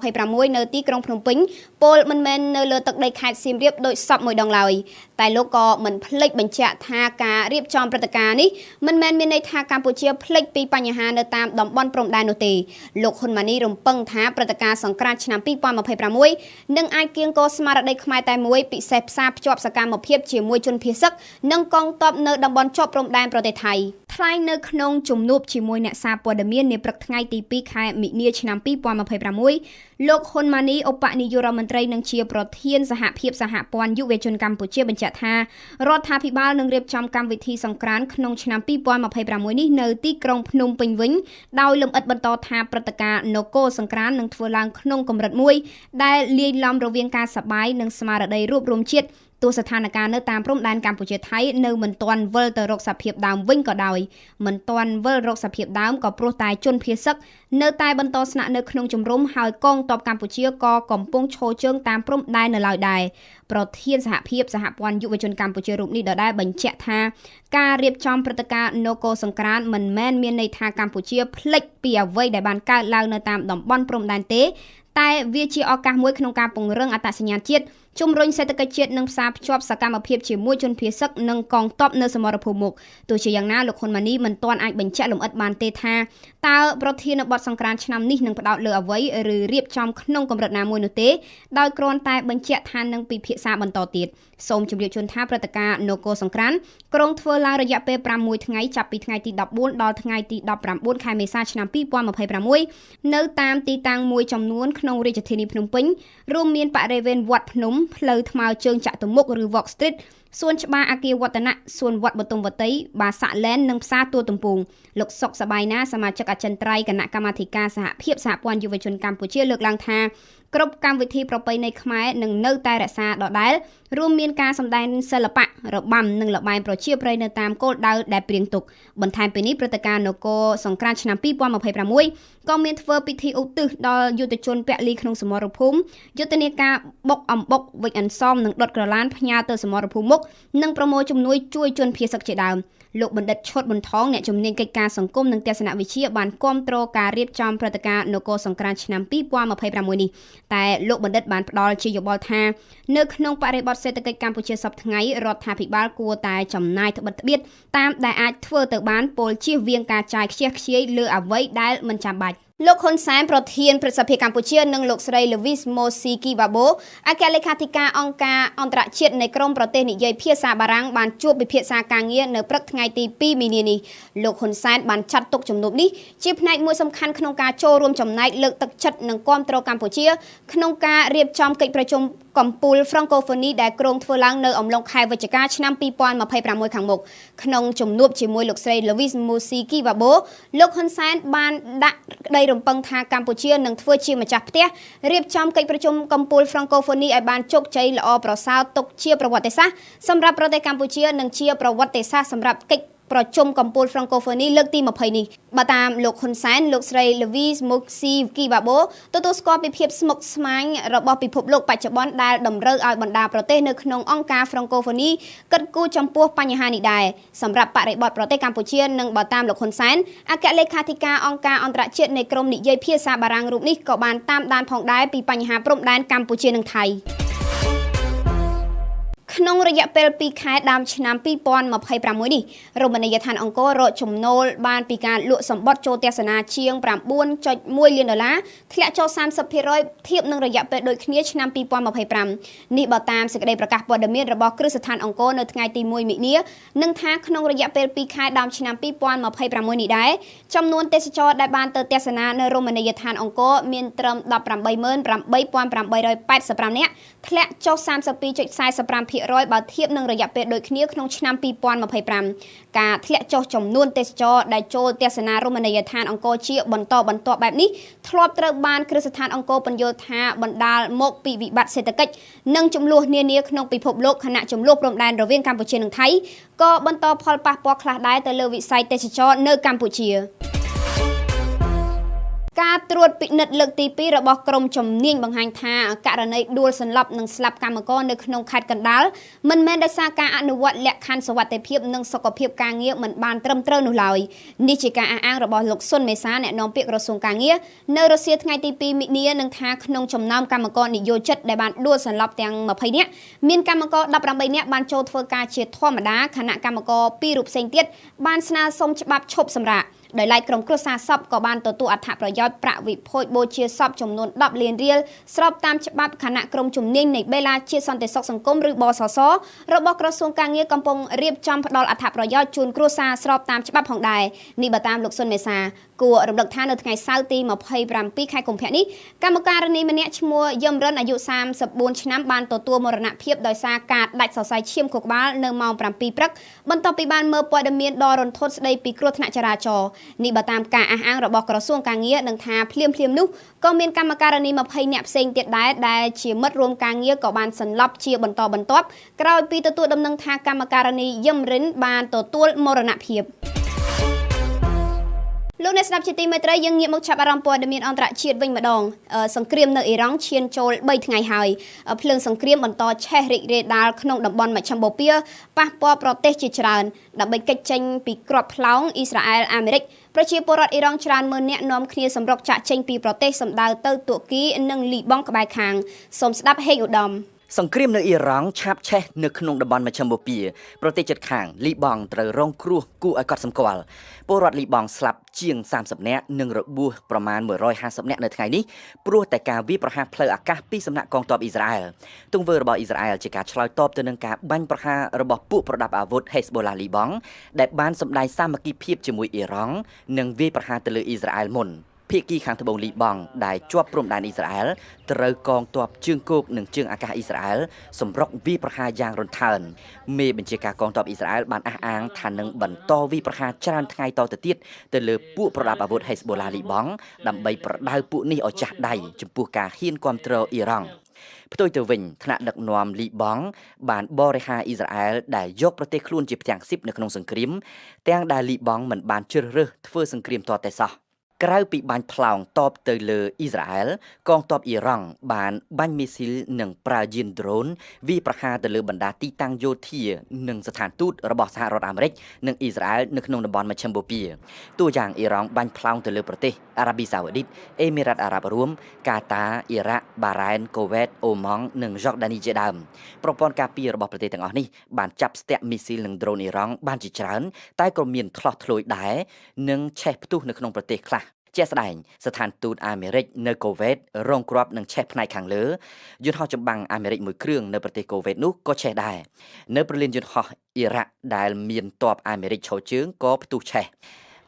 2026នៅទីក្រុងភ្នំពេញពោលមិនមែននៅលើទឹកដីខេត្តសៀមរាបដោយសពមួយដងឡើយតែលោកក៏មិនភ្លេចបញ្ជាក់ថាការរៀបចំព្រឹត្តិការណ៍នេះមិនមែនមានន័យថាកម្ពុជាភ្លេចពីបញ្ហានៅតាមតំបន់ព្រំដែននោះទេលោកហ៊ុនម៉ាណីរំពឹងថាព្រឹត្តិការណ៍សង្ក្រាន្តឆ្នាំ2026នឹងអាចគៀងគរស្មារតីខ្មែរតែមួយពិសេសផ្សារភ្ជាប់សកម្មភាពជាមួយជនភៀសសឹកនិងកងទ័ពនៅតំបន់ជាប់ព្រំដែនប្រទេសថៃថ្លែងនៅក្នុងជំនួបជាមួយអ្នកសារព័ត៌មាននាព្រឹកថ្ងៃទី2ខែមិនិនាឆ្នាំ2026លោកហ៊ុនម៉ាណីឧបនាយករដ្ឋមន្ត្រីនិងជាប្រធានសហភាពសហព័ន្ធយុវជនកម្ពុជាបញ្ជាក់ថារដ្ឋាភិបាលនឹងរៀបចំកម្មវិធីសង្ក្រាន្តក្នុងឆ្នាំ2026នេះនៅទីក្រុងភ្នំពេញវិញដោយលម្អិតបន្តថាព្រឹត្តិការណ៍នគរសង្ក្រាន្តនឹងធ្វើឡើងក្នុងកម្រិតមួយដែលលាយឡំរវាងការសប្បាយនិងស្មារតីរួបរวมជាតិទោះស្ថានភាពនៅតាមព្រំដែនកម្ពុជាថៃនៅមិនទាន់វិលទៅរកសភាពដើមវិញក៏ដោយមិនទាន់វិលរកសភាពដើមក៏ព្រោះតែជនភៀសសឹកនៅតែបន្តស្នាក់នៅក្នុងជំរំហើយកងទ័ពកម្ពុជាក៏កំពុងឈរជើងតាមព្រំដែននៅឡើយដែរប្រធានសហភាពសហព័ន្ធយុវជនកម្ពុជារូបនេះដដែលបញ្ជាក់ថាការរៀបចំព្រឹត្តិការណ៍នគរសង្ក្រាន្តមិនមែនមានន័យថាកម្ពុជាភ្លេចពីអ្វីដែលបានកើតឡើងនៅតាមតំបន់ព្រំដែនទេតែវាជាឱកាសមួយក្នុងការពង្រឹងអត្តសញ្ញាណជាតិជំរុញសេដ្ឋកិច្ចជាតិនិងផ្សារភ្ជាប់សកម្មភាពជាមួយជនភៀសសឹកនិងកងទ័ពនៅសមរភូមិមុខទោះជាយ៉ាងណាលោកហ៊ុនម៉ាណីមិនទាន់អាចបញ្ជាក់លម្អិតបានទេថាតើប្រធានបទសង្ក្រាន្តឆ្នាំនេះនឹងផ្ដោតលើអ្វីឬរៀបចំក្នុងកម្រិតណាមួយនោះទេដោយគ្រាន់តែបញ្ជាក់ថានឹងពិភាក្សាបន្តទៀតសូមជម្រាបជូនថាព្រឹត្តិការណ៍នគរសង្ក្រាន្តក្រុងធ្វើឡើងរយៈពេល6ថ្ងៃចាប់ពីថ្ងៃទី14ដល់ថ្ងៃទី19ខែមេសាឆ្នាំ2026នៅតាមទីតាំងមួយចំនួនក្នុងរាជធានីភ្នំពេញរួមមានបរិវេណវត្តភ្នំផ្លូវថ្មើរជើងចតុមុខឬ Walk Street សួនច្បារអគារវឌ្ឍនៈសួនវត្តបទុមវតីបាសាក់ឡែននិងផ្សារទួលទំពូងលោកសុកសបាយណាសមាជិកអចិន្ត្រៃយ៍គណៈកម្មាធិការសហភាពសហព័ន្ធយុវជនកម្ពុជាលើកឡើងថាគ្រប់កម្មវិធីប្រពៃណីខ្មែរនឹងនៅតែរក្សាដដែលរួមមានការសម្ដែងសិល្បៈរបាំនិងល្បែងប្រជាប្រិយនៅតាមគោលដៅដែលព្រៀងទុកបន្ថែមពីនេះព្រឹត្តិការណ៍នគរសង្ក្រាន្តឆ្នាំ2026ក៏មានធ្វើពិធីឧទ្ទិសដល់យុទ្ធជនពលីក្នុងសមរភូមិយុទ្ធនាការបុកអំបុកវិចអន្សមនិងដុតក្រឡានផ្ញើទៅសមរភូមិមុខនិងប្រមូលជំនួយជួយជនភៀសសឹកជាដើមលោកបណ្ឌិតឈុតប៊ុនថងអ្នកជំនាញកិច្ចការសង្គមនិងទស្សនវិជ្ជាបានគាំទ្រការរៀបចំព្រឹត្តិការណ៍នគរសង្ក្រាន្តឆ្នាំ2026នេះតែលោកបណ្ឌិតបានផ្ដល់ជាយោបល់ថានៅក្នុងបរិបទសេដ្ឋកិច្ចកម្ពុជាសប្តាហ៍ថ្ងៃរដ្ឋាភិបាលគួរតែចំណាយត្បិតត្បៀតតាមដែលអាចធ្វើទៅបានពលជៀសវាងការចាយខ្ជះខ្ជាយលើអ្វីដែលមិនចាំបាច់លោកហ៊ុនសែនប្រធានព្រឹទ្ធសភាកម្ពុជានិងលោកស្រី Louise Mushikiwabo អគ្គលេខាធិការអង្គការអន្តរជាតិនៃក្រមប្រទេសនិយាយភាសាបារាំងបានជួបពិភាក្សាការងារនៅព្រឹកថ្ងៃទី2មីនានេះលោកហ៊ុនសែនបានចាត់ទុកជំនួបនេះជាផ្នែកមួយសំខាន់ក្នុងការចូលរួមចំណែកលើកទឹកចិត្តនិងគាំទ្រកម្ពុជាក្នុងការរៀបចំកិច្ចប្រជុំកម្ពុជា Francophonie ដែលគ្រោងធ្វើឡើងនៅអំឡុងខែវិច្ឆិកាឆ្នាំ2026ខាងមុខក្នុងជំនួបជាមួយលោកស្រី Louise Mushikiwabo លោកហ៊ុនសែនបានដាក់ក្តីរំពឹងថាកម្ពុជានឹងធ្វើជាម្ចាស់ផ្ទះរៀបចំកិច្ចប្រជុំកម្ពុជា Francophonie ឲ្យបានជោគជ័យល្អប្រសើរទុកជាប្រវត្តិសាស្ត្រសម្រាប់ប្រទេសកម្ពុជានិងជាប្រវត្តិសាស្ត្រសម្រាប់កិច្ចប្រជុំកម្ពុជា Francophonie លើកទី20នេះបើតាមលោកហ៊ុនសែនលោកស្រី Louise Mushikiwabo ទទួលស្គាល់ពីភាពស្មុគស្មាញរបស់ពិភពលោកបច្ចុប្បន្នដែលតម្រូវឲ្យបណ្ដាប្រទេសនៅក្នុងអង្គការ Francophonie គិតគូរចំពោះបញ្ហានេះដែរសម្រាប់បរិបទប្រទេសកម្ពុជានិងបើតាមលោកហ៊ុនសែនអគ្គលេខាធិការអង្គការអន្តរជាតិនៃក្រមនិយាយភាសាបារាំងរូបនេះក៏បានតាមដានផងដែរពីបញ្ហាព្រំដែនកម្ពុជានិងថៃក្នុងរយៈពេល2ខែដើមឆ្នាំ2026នេះរមណីយដ្ឋានអង្គររកចំណូលបានពីការលក់សម្បត្តិចូលទស្សនាជាង 9.1 លានដុល្លារធ្លាក់ចុះ 30% ធៀបនឹងរយៈពេលដូចគ្នាឆ្នាំ2025នេះបើតាមសេចក្តីប្រកាសព័ត៌មានរបស់គ្រឹះស្ថានអង្គរនៅថ្ងៃទី1មិនិនានិងថាក្នុងរយៈពេល2ខែដើមឆ្នាំ2026នេះដែរចំនួនទេសចរដែលបានទៅទស្សនានៅរមណីយដ្ឋានអង្គរមានត្រឹម 188,885 នាក់ធ្លាក់ចុះ 32.45% 10%បើធៀបនឹងរយៈពេលដូចគ្នាក្នុងឆ្នាំ2025ការធ្លាក់ចុះចំនួនទេសចរដែលចូលទស្សនារមណីយដ្ឋានអង្គរជាបន្តបន្ទាប់បែបនេះធ្លាប់ត្រូវបានគ្រឹះស្ថានអង្គរពន្យល់ថាបណ្ដាលមកពីវិបត្តិសេដ្ឋកិច្ចនិងចំនួននានាក្នុងពិភពលោកខណៈចំនួនព្រំដែនរវាងកម្ពុជានិងថៃក៏បន្តផលប៉ះពាល់ខ្លះដែរទៅលើវិស័យទេសចរនៅកម្ពុជាការត្រួតពិនិត្យលើកទី2របស់ក្រមជំនាញបង្ហាញថាករណីដួលសន្លប់និងស្លាប់កម្មករនៅក្នុងខេត្តកណ្ដាលមិនមែនដោយសារការអនុវត្តលក្ខខណ្ឌសុវត្ថិភាពនិងសុខភាពការងារមិនបានត្រឹមត្រូវនោះឡើយនេះជាការអះអាងរបស់លោកសុនមេសាអ្នកនាំពាក្យក្រសួងការងារនៅរសៀលថ្ងៃទី2មិនិនានឹងថាក្នុងចំណោមកម្មករនិយោជិតដែលបានដួលសន្លប់ទាំង20នាក់មានកម្មករ18នាក់បានចូលធ្វើការជាធម្មតាខណៈកម្មករ2រូបផ្សេងទៀតបានស្នើសុំច្បាប់ឈប់សម្រាកដោយឡែកក្រុមគ្រួសារសពក៏បានទទួលអត្ថប្រយោជន៍ប្រាក់វិភោចបូជាសពចំនួន10លានរៀលស្របតាមច្បាប់គណៈក្រុមជំនាញនៃបេឡាជាតិសន្តិសុខសង្គមឬបសសរបស់ក្រសួងការងារកំពុងរៀបចំផ្ដល់អត្ថប្រយោជន៍ជូនគ្រួសារស្របតាមច្បាប់ផងដែរនេះបើតាមលោកសុនមេសាគួររំលឹកថានៅថ្ងៃសៅរ៍ទី27ខែកុម្ភៈនេះកម្មការិនីម្នាក់ឈ្មោះយឹមរិនអាយុ34ឆ្នាំបានទទួលមរណភាពដោយសារការដាច់សរសៃឈាមខួរក្បាលនៅម៉ោង7ព្រឹកបន្ទាប់ពីបានមើលព័ត៌មានដ៏រន្ធត់ស្ដីពីគ្រោះថ្នាក់ចរាចរណ៍នេះបើតាមការអះអាងរបស់ក្រសួងការងារនឹងថាភ្លាមៗនោះក៏មានកម្មការិនី20នាក់ផ្សេងទៀតដែរដែលជាមិត្តរួមការងារក៏បានសន្លប់ជាបន្តបន្ទាប់ក្រោយពីទទួលដំណឹងថាកម្មការិនីយឹមរិនបានទទួលមរណភាពលោកអ្នកស្ដាប់ជាទីមេត្រីយើងងាកមកចាប់អារម្មណ៍ព័ត៌មានអន្តរជាតិវិញម្ដងសង្គ្រាមនៅអ៊ីរ៉ង់ឈានចូល3ថ្ងៃហើយភ្លើងសង្គ្រាមបន្តឆេះរីករាលដាលក្នុងតំបន់មជ្ឈិមបូព៌ាប៉ះពាល់ប្រទេសជាច្រើនដើម្បីគេចចេញពីគ្រាប់ផ្លោងអ៊ីស្រាអែលអាមេរិកប្រជាពលរដ្ឋអ៊ីរ៉ង់ច្រើនម៉ឺននាក់នាំគ្នាសម្រុកចាក់ចេញពីប្រទេសសម្ដៅទៅទួរគីនិងលីបង់ក្បែរខាងសូមស្ដាប់ហេងឧត្តមសង្គ្រាមនៅអ៊ីរ៉ង់ឆាបឆេះនៅក្នុងតំបន់មជ្ឈិមបូព៌ាប្រទេសជិតខាងលីបង់ត្រូវរងគ្រោះគួរឲ្យកត់សម្គាល់ពលរដ្ឋលីបង់ស្លាប់ជាង30នាក់និងរបួសប្រមាណ150នាក់នៅថ្ងៃនេះព្រោះតែការវាយប្រហារផ្លូវអាកាសពីសំណាក់កងទ័ពអ៊ីស្រាអែលទង្វើរបស់អ៊ីស្រាអែលជាការឆ្លើយតបទៅនឹងការបាញ់ប្រហាររបស់ពួកប្រដាប់អាវុធហេស្បូឡាលីបង់ដែលបានសម្ដែងសាមគ្គីភាពជាមួយអ៊ីរ៉ង់និងវាយប្រហារទៅលើអ៊ីស្រាអែលមុនភាគីខាងត្បូងលីបង់ដែលជាប់ព្រំដែនអ៊ីស្រាអែលត្រូវកងទ័ពជើងគោកនិងជើងអាកាសអ៊ីស្រាអែលសម្រុកវាយប្រហារយ៉ាងរន្ថើនមេបញ្ជាការកងទ័ពអ៊ីស្រាអែលបានអះអាងថានឹងបន្តវាយប្រហារច្រើនថ្ងៃតទៅទៀតទៅលើពួកប្រដាប់អាវុធហេស្បូឡាលីបង់ដើម្បីប្រដៅពួកនេះឲ្យចាស់ដៃចំពោះការហ៊ានគាំទ្រអ៊ីរ៉ង់ផ្ទុយទៅវិញថ្នាក់ដឹកនាំលីបង់បានបរិហារអ៊ីស្រាអែលដែលយកប្រទេសខ្លួនជាផ្ទាំងស៊ីបនៅក្នុងសង្គ្រាមទាំងដែលលីបង់មិនបានជ្រើសរើសធ្វើសង្គ្រាមទាល់តែសោះក្រៅពីបាញ់ផ្លោងតបទៅលើអ៊ីស្រាអែលកងទ័ពអ៊ីរ៉ង់បានបាញ់មីស៊ីលនិងប្រើយានដ្រូនវាយប្រហារទៅលើបណ្ដាទីតាំងយោធានិងស្ថានទូតរបស់សហរដ្ឋអាមេរិកនិងអ៊ីស្រាអែលនៅក្នុងតំបន់មជ្ឈិមបូព៌ាតួយ៉ាងអ៊ីរ៉ង់បាញ់ផ្លោងទៅលើប្រទេសអារ៉ាប៊ីសាអូឌីតអេមីរ៉ាតអារ៉ាប់រួមកាតាអ៊ីរ៉ាក់បារ៉ែនកូវ៉េតអូម៉ង់និងយ៉ូដានីជាដើមប្រព័ន្ធការពាររបស់ប្រទេសទាំងអស់នេះបានចាប់ស្ទាក់មីស៊ីលនិងដ្រូនអ៊ីរ៉ង់បានជាច្រើនតែក៏មានឆ្លោះធ្លួយដែរនិងឆេះផ្ទុះនៅក្នុងប្រទេសខ្លះជាក់ស្ដែងស្ថានទូតអាមេរិកនៅកូវ៉េតរងគ្រាប់នឹងឆេះផ្នែកខាងលើយន្តហោះចម្បាំងអាមេរិកមួយគ្រឿងនៅប្រទេសកូវ៉េតនោះក៏ឆេះដែរនៅព្រលានយន្តហោះអ៊ីរ៉ាក់ដែលមានទ័ពអាមេរិកឈរជើងក៏ផ្ទុះឆេះ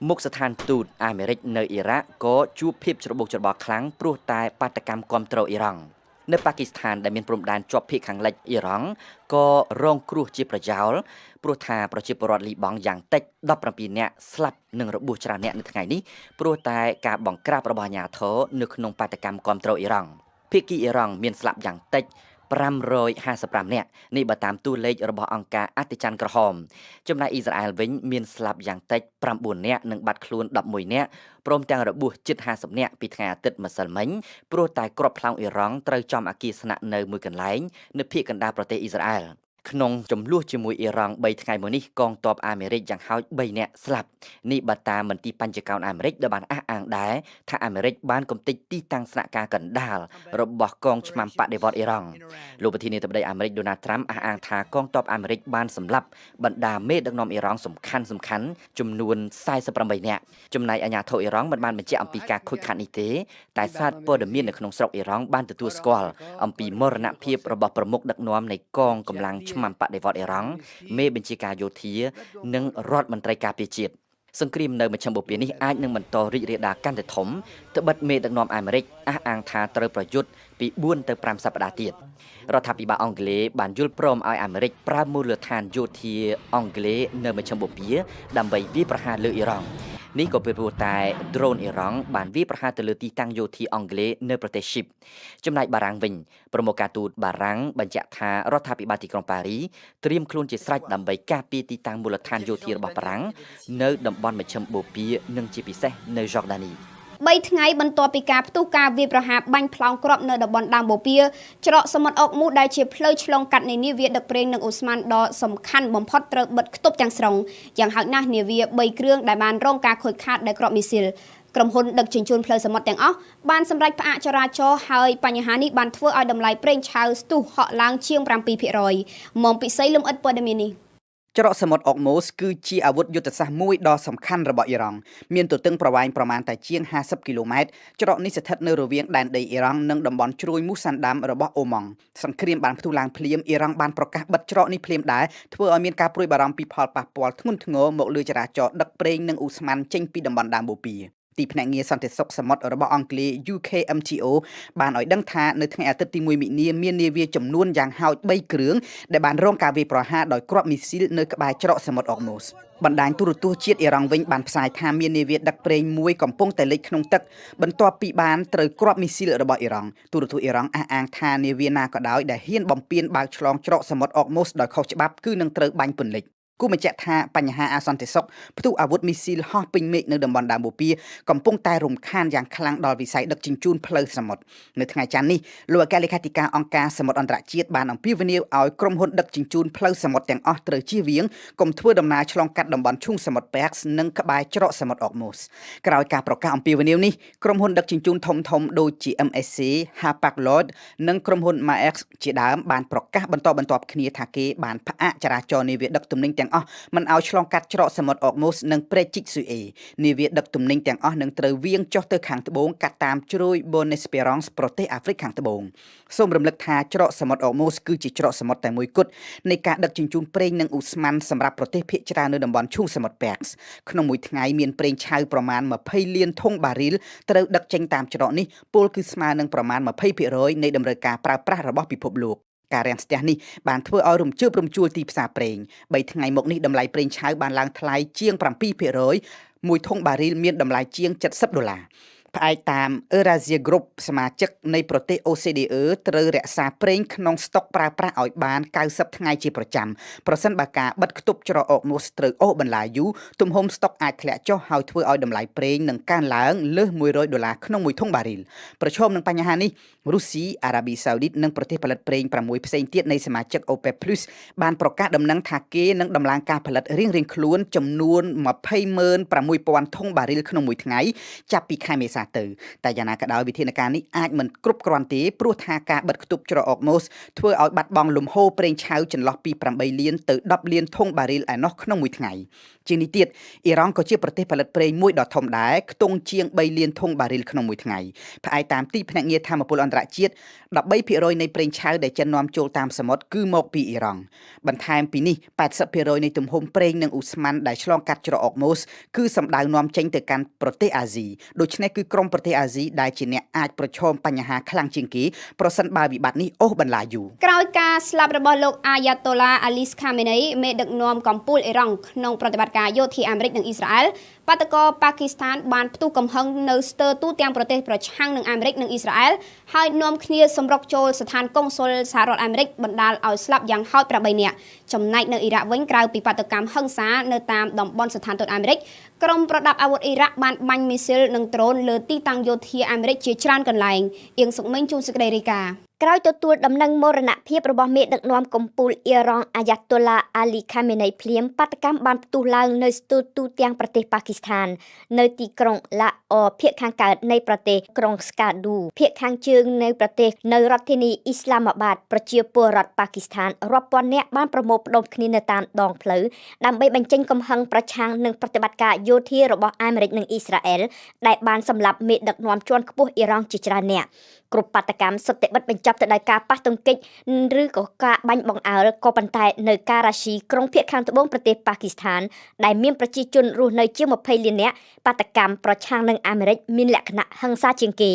មុខស្ថានទូតអាមេរិកនៅអ៊ីរ៉ាក់ក៏ជួបភាពច្របូកច្របល់ខ្លាំងព្រោះតែបាតុកម្មគាំទ្រអ៊ីរ៉ង់នៅប៉ាគីស្ថានដែលមានព្រំដែនជាប់ភាគខាងលិចអ៊ីរ៉ង់ក៏រងគ្រោះជាប្រយោលព្រោះថាប្រជាពលរដ្ឋលីបង់យ៉ាងតិច17នាក់ស្លាប់និងរបួសច្រើននាក់នៅថ្ងៃនេះព្រោះតែការបង្ក្រាបរបស់អាជ្ញាធរនៅក្នុងបាតុកម្មគាំទ្រអ៊ីរ៉ង់ភាគីអ៊ីរ៉ង់មានស្លាប់យ៉ាងតិច555នាក់នេះបើតាមតួលេខរបស់អង្គការអតិច័ន្ទក្រហមចំណែកអ៊ីស្រាអែលវិញមានស្លាប់យ៉ាងតិច9នាក់និងបាត់ខ្លួន11នាក់ព្រមទាំងរបួសជិត50នាក់ពីថ្ងៃអាទិត្យម្សិលមិញព្រោះតែគ្រាប់ផ្លោងអ៊ីរ៉ង់ត្រូវចំអគារស្នាក់នៅមួយកន្លែងនៅភាគកណ្ដាលប្រទេសអ៊ីស្រាអែលក្នុងចំនួនជាមួយអ៊ីរ៉ង់3ថ្ងៃមុននេះកងទ័ពអាមេរិកយ៉ាងហោច3នាក់ស្លាប់នេះបើតាមមន្ទីរបញ្ចកោណអាមេរិកដែលបានអះអាងដែរថាអាមេរិកបានកំទេចទីតាំងស្នាក់ការកណ្ដាលរបស់កងឆ្មាំបដិវត្តអ៊ីរ៉ង់លោកប្រធានាធិបតីអាមេរិកដូណាល់ត្រាំអះអាងថាកងទ័ពអាមេរិកបានសម្លាប់បណ្ដាមេដឹកនាំអ៊ីរ៉ង់សំខាន់ចំនួន48នាក់ចំណែកអាជ្ញាធរអ៊ីរ៉ង់មិនបានបញ្ជាក់អំពីការខូចខាតនេះទេតែសារព័ត៌មាននៅក្នុងស្រុកអ៊ីរ៉ង់បានទទួលស្គាល់អំពីមរណភាពរបស់ប្រមុខដឹកនាំនៃកងកម្លាំងឆ្មាំបដិវត្តអ៊ីរ៉ង់មេបញ្ជាការយោធានិងរដ្ឋមន្ត្រីការពារជាតិ សង្គ្រាមនៅមជ្ឈិមបូព៌ានេះអាចនឹងបន្តរីករាលដាលកាន់តែធំត្បិតមេដឹកនាំអាមេរិកអះអាងថាត្រូវប្រយុទ្ធពី4ទៅ5សប្តាហ៍ទៀតរដ្ឋាភិបាលអង់គ្លេសបានយល់ព្រមឲ្យអាមេរិកប្រើមូលដ្ឋានយោធាអង់គ្លេសនៅមជ្ឈិមបូព៌ាដើម្បីវាយប្រហារលើអ៊ីរ៉ង់នេះក៏ពីព្រោះតែដ្រូនអ៊ីរ៉ង់បានវាយប្រហារទៅលើទីតាំងយោធាអង់គ្លេសនៅប្រទេសស៊ីបចំណែកបារាំងវិញប្រមុខការទូតបារាំងបញ្ជាក់ថារដ្ឋាភិបាលទីក្រុងប៉ារីត្រៀមខ្លួនជាស្រេចដើម្បីការពារទីតាំងមូលដ្ឋានយោធារបស់បារាំងនៅតំបន់មជ្ឈិមបូព៌ានិងជាពិសេសនៅយ៉ូដានី 3ថ្ងៃបន្ទាប់ពីការផ្ទុះការវាយប្រហារបាញ់ផ្លោងគ្រាប់នៅតំបន់ដើមបូព៌ាច្រកសមុទ្រអុកមូសដែលជាផ្លូវឆ្លងកាត់នៃនាវាដឹកប្រេងនិងអូស្មង់ដ៏សំខាន់បំផុតត្រូវបិទខ្ទប់ទាំងស្រុងយ៉ាងហោចណាស់នាវា3គ្រឿងដែលបានរងការខូចខាតដោយគ្រាប់មីស៊ីលក្រុមហ៊ុនដឹកជញ្ជូនផ្លូវសមុទ្រទាំងអស់បានសម្រេចផ្អាកចរាចរណ៍ហើយបញ្ហានេះបានធ្វើឲ្យតម្លៃប្រេងឆៅស្ទុះហក់ឡើងជាង7%មុំពិសីលំអិតព័ត៌មាននេះ ច្រកសមុទ្រអុកម៉ូសគឺជាអាវុធយុទ្ធសាស្ត្រមួយដ៏សំខាន់របស់អ៊ីរ៉ង់មានទទឹងប្រវែងប្រមាណតែជាង50គីឡូម៉ែត្រច្រកនេះស្ថិតនៅរវាងដែនដីអ៊ីរ៉ង់និងតំបន់ជ្រោយមូសាន់ដាំរបស់អូម៉ង់សង្គ្រាមបានផ្ទុះឡើងភ្លាមអ៊ីរ៉ង់បានប្រកាសបិទច្រកនេះភ្លាមដែរធ្វើឲ្យមានការព្រួយបារម្ភពីផលប៉ះពាល់ធ្ងន់ធ្ងរមកលើចរាចរណ៍ដឹកប្រេងនិងឧស្ម័នចេញពីតំបន់ដើមបូព៌ាទីភ្នាក់ងារសន្តិសុខសមុទ្ររបស់អង់គ្លេស UKMTO បានឲ្យដឹងថានៅថ្ងៃអាទិត្យទី1មិនិនាមាននាវាចំនួនយ៉ាងហោច3គ្រឿងដែលបានរងការវាយប្រហារដោយគ្រាប់មីស៊ីលនៅក្បែរច្រកសមុទ្រអុកម៉ូសបណ្ដាញទូរទស្សន៍ជាតិអ៊ីរ៉ង់វិញបានផ្សាយថាមាននាវាដឹកប្រេងមួយកំពុងតែលិចក្នុងទឹកបន្ទាប់ពីបានត្រូវគ្រាប់មីស៊ីលរបស់អ៊ីរ៉ង់ទូរទស្សន៍អ៊ីរ៉ង់អះអាងថានាវាណាក៏ដោយដែលហ៊ានបំពានបើកឆ្លងច្រកសមុទ្រអុកម៉ូសដោយខុសច្បាប់គឺនឹងត្រូវបាញ់ពន្លិចគូបញ្ជាក់ថាបញ្ហាអសន្តិសុខផ្ទុះអាវុធមីស៊ីលហោះពេញមេឃនៅតំបន់ដើមបូព៌ាកំពុងតែរំខានយ៉ាងខ្លាំងដល់វិស័យដឹកជញ្ជូនផ្លូវសមុទ្រនៅថ្ងៃច័ន្ទនេះលោកអគ្គលេខាធិការអង្គការសមុទ្រអន្តរជាតិបានអំពាវនាវឲ្យក្រុមហ៊ុនដឹកជញ្ជូនផ្លូវសមុទ្រទាំងអស់ត្រូវជៀសវាងកុំធ្វើដំណើរឆ្លងកាត់តំបន់ឈូងសមុទ្រប៉ែកនិងក្បែរច្រកសមុទ្រអុកម៉ូសក្រោយការប្រកាសអំពាវនាវនេះក្រុមហ៊ុនដឹកជញ្ជូនធំៗដូចជា MSC Hapag-Lloyd និងក្រុមហ៊ុន Maersk ជាដើមបានប្រកាសបន្តបន្ទាប់គ្នាថាគេបានផ្អាកចរាចរណ៍នាវាដឹកទំនិញទាំងអស់មិនឲ្យឆ្លងកាត់ច្រកសមុទ្រអុកម៉ូសនិងព្រែកជីកស៊ុយអេនាវាដឹកទំនិញទាំងអស់នឹងត្រូវវៀងចុះទៅខាងត្បូងកាត់តាមជ្រោយ Bonne Espérance ប្រទេសអាហ្វ្រិកខាងត្បូងសូមរំលឹកថាច្រកសមុទ្រអុកម៉ូសគឺជាច្រកសមុទ្រតែមួយគត់នៃការដឹកជញ្ជូនប្រេងនិងឧស្ម័នសម្រាប់ប្រទេសភាគច្រើននៅតំបន់ឈូងសមុទ្រប៉ែកក្នុងមួយថ្ងៃមានប្រេងឆៅប្រមាណ20លានធុងបារីលត្រូវដឹកចេញតាមច្រកនេះពលគឺស្មើនឹងប្រមាណ20%នៃតម្រូវការប្រើប្រាស់របស់ពិភពលោកការរាំងស្ទះនេះបានធ្វើឲ្យរំជើបរំជួលទីផ្សារប្រេង3ថ្ងៃមកនេះតម្លៃប្រេងឆៅបានឡើងថ្លៃជាង7%មួយធុងបារីលមានតម្លៃជាង70ដុល្លារផ្អែកតាម Eurasia Group សមាជិកនៃប្រទេស OCDE ត្រូវរក្សាប្រេងក្នុងស្តុកប្រើប្រាស់ឲ្យបាន90ថ្ងៃជាប្រចាំប្រសិនបើការបិទខ្ទប់ច្រកអុកម៉ូសត្រូវអូសបន្លាយយូរទំហំស្តុកអាចធ្លាក់ចុះហើយធ្វើឲ្យតម្លៃប្រេងនឹងកើនឡើងលើស100ដុល្លារក្នុងមួយធុងបារីលប្រឈមនឹងបញ្ហានេះរុស្ស៊ីអារ៉ាប៊ីសាអូឌីតនិងប្រទេសផលិតប្រេង6ផ្សេងទៀតនៃសមាជិក OPEC+ បានប្រកាសដំណឹងថាគេនឹងដំឡើងការផលិតរៀងៗខ្លួនចំនួន206,000ធុងបារីលក្នុងមួយថ្ងៃចាប់ពីខែមេសាទៅតែយ៉ាងណាក៏ដោយវិធានការនេះអាចមិនគ្រប់គ្រាន់ទេព្រោះថាការបិទខ្ទប់ច្រកអុកម៉ូសធ្វើឲ្យបាត់បង់លំហូរប្រេងឆៅចន្លោះពី8លានទៅ10លានធុងបារីលឯណោះក្នុងមួយថ្ងៃជាងនេះទៀតអ៊ីរ៉ង់ក៏ជាប្រទេសផលិតប្រេងមួយដ៏ធំដែរខ្ទង់ជាង3លានធុងបារីលក្នុងមួយថ្ងៃផ្អែកតាមទីភ្នាក់ងារធម្មពលអន្តរជាតិ13%នៃប្រេងឆៅដែលចិននាំចូលតាមសមុទ្រគឺមកពីអ៊ីរ៉ង់បន្ថែមពីនេះ80%នៃទំហំប្រេងនិងឧស្ម័នដែលឆ្លងកាត់ច្រកអុកម៉ូសគឺសម្ដៅនាំចេញទៅកាន់ប្រទេសអាស៊ីដូច្នេះគឺក្រុមប្រទេសអាស៊ីដែលជាអ្នកអាចប្រឈមបញ្ហាខ្លាំងជាងគេប្រសិនបើវិបត្តិនេះអូសបន្លាយយូរក្រោយការស្លាប់របស់លោកអាយ៉ាតូឡាអាលីសខាមេនីមេដឹកនាំកម្ពុជាអ៊ីរ៉ង់ក្នុងប្រតិបត្តិការយោធាអាមេរិកនិងអ៊ីស្រាអែលបាតុករប៉ាគីស្ថានបានផ្ទុះកំហឹងនៅស្ទើរទូទាំងប្រទេសប្រឆាំងនឹងអាមេរិកនិងអ៊ីស្រាអែលហើយនាំគ្នាសម្រុកចូលស្ថានកុងស៊ុលសហរដ្ឋអាមេរិកបណ្ដាលឲ្យស្លាប់យ៉ាងហោច8នាក់ចំណែកនៅអ៊ីរ៉ាក់វិញក្រៅពីបាតុកម្មហិង្សានៅតាមតំបន់ស្ថានទូតអាមេរិកក្រុមប្រដាប់អាវុធអ៊ីរ៉ាក់បានបាញ់មីស៊ីលនិងដ្រូនលើទីតាំងយោធាអាមេរិកជាច្រើនកន្លែងអៀងសុកមេងជួនសេចក្តីរាយការណ៍ ក្រោយទទួលដំណឹងមរណភាពរបស់មេដឹកនាំកំពូលអ៊ីរ៉ង់អាយ៉ាតូឡាអាលីខាមេនីភ្លាមបាតុកម្មបានផ្ទុះឡើងនៅស្ទើរទូទាំងប្រទេសប៉ាគីស្ថាននៅទីក្រុងឡាអភាគខាងកើតនៃប្រទេសក្រុងស្កាឌូភាគខាងជើងនៃប្រទេសនៅរដ្ឋធានីអ៊ីស្លាមាបាតប្រជាពលរដ្ឋប៉ាគីស្ថានរាប់ពាន់នាក់បានប្រមូលផ្ដុំគ្នានៅតាមដងផ្លូវដើម្បីបញ្ចេញកំហឹងប្រឆាំងនឹងប្រតិបត្តិការយោធារបស់អាមេរិកនិងអ៊ីស្រាអែលដែលបានសម្លាប់មេដឹកនាំជាន់ខ្ពស់អ៊ីរ៉ង់ជាច្រើននាក់គ្រប់បាតុកម្មសុទ្ធតែបិទបញ្ចប់ ចប់ទៅដោយការប៉ះទង្គិចឬក៏ការបាញ់បង្អើលក៏ប៉ុន្តែនៅការ៉ាស៊ីក្រុងភាគខាងត្បូងប្រទេសប៉ាគីស្ថានដែលមានប្រជាជនរស់នៅជាង20លាននាក់បាតុកម្មប្រឆាំងនឹងអាមេរិកមានលក្ខណៈហិង្សាជាងគេ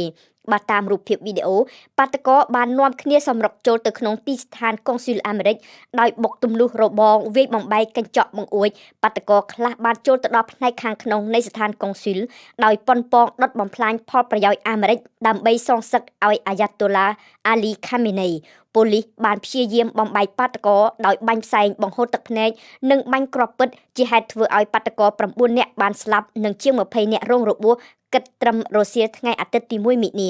បាទតាមរូបភាពវីដេអូបាតុករបាននាំគ្នាសម្រុកចូលទៅក្នុងទីស្ថានកុងស៊ុលអាមេរិកដោយបុកទម្លុះរបងវាយបំបែកកញ្ចក់បង្អួចបាតុករខ្លះបានចូលទៅដល់ផ្នែកខាងក្នុងនៃស្ថានកុងស៊ុលដោយប៉ុនប៉ងដុតបំផ្លាញផលប្រយោជន៍អាមេរិកដើម្បីសងសឹកឲ្យអាយ៉ាតូឡាអាលីខាមេនីប៉ូលីសបានព្យាយាមបំបែកបាតុករដោយបាញ់ផ្សែងបង្ហូរទឹកភ្នែកនិងបាញ់គ្រាប់ពិតជាហេតុធ្វើឲ្យបាតុករ9នាក់បានស្លាប់និងជាង20នាក់រងរបួសគិតត្រឹមរសៀលថ្ងៃអាទិត្យទី1មិនិនា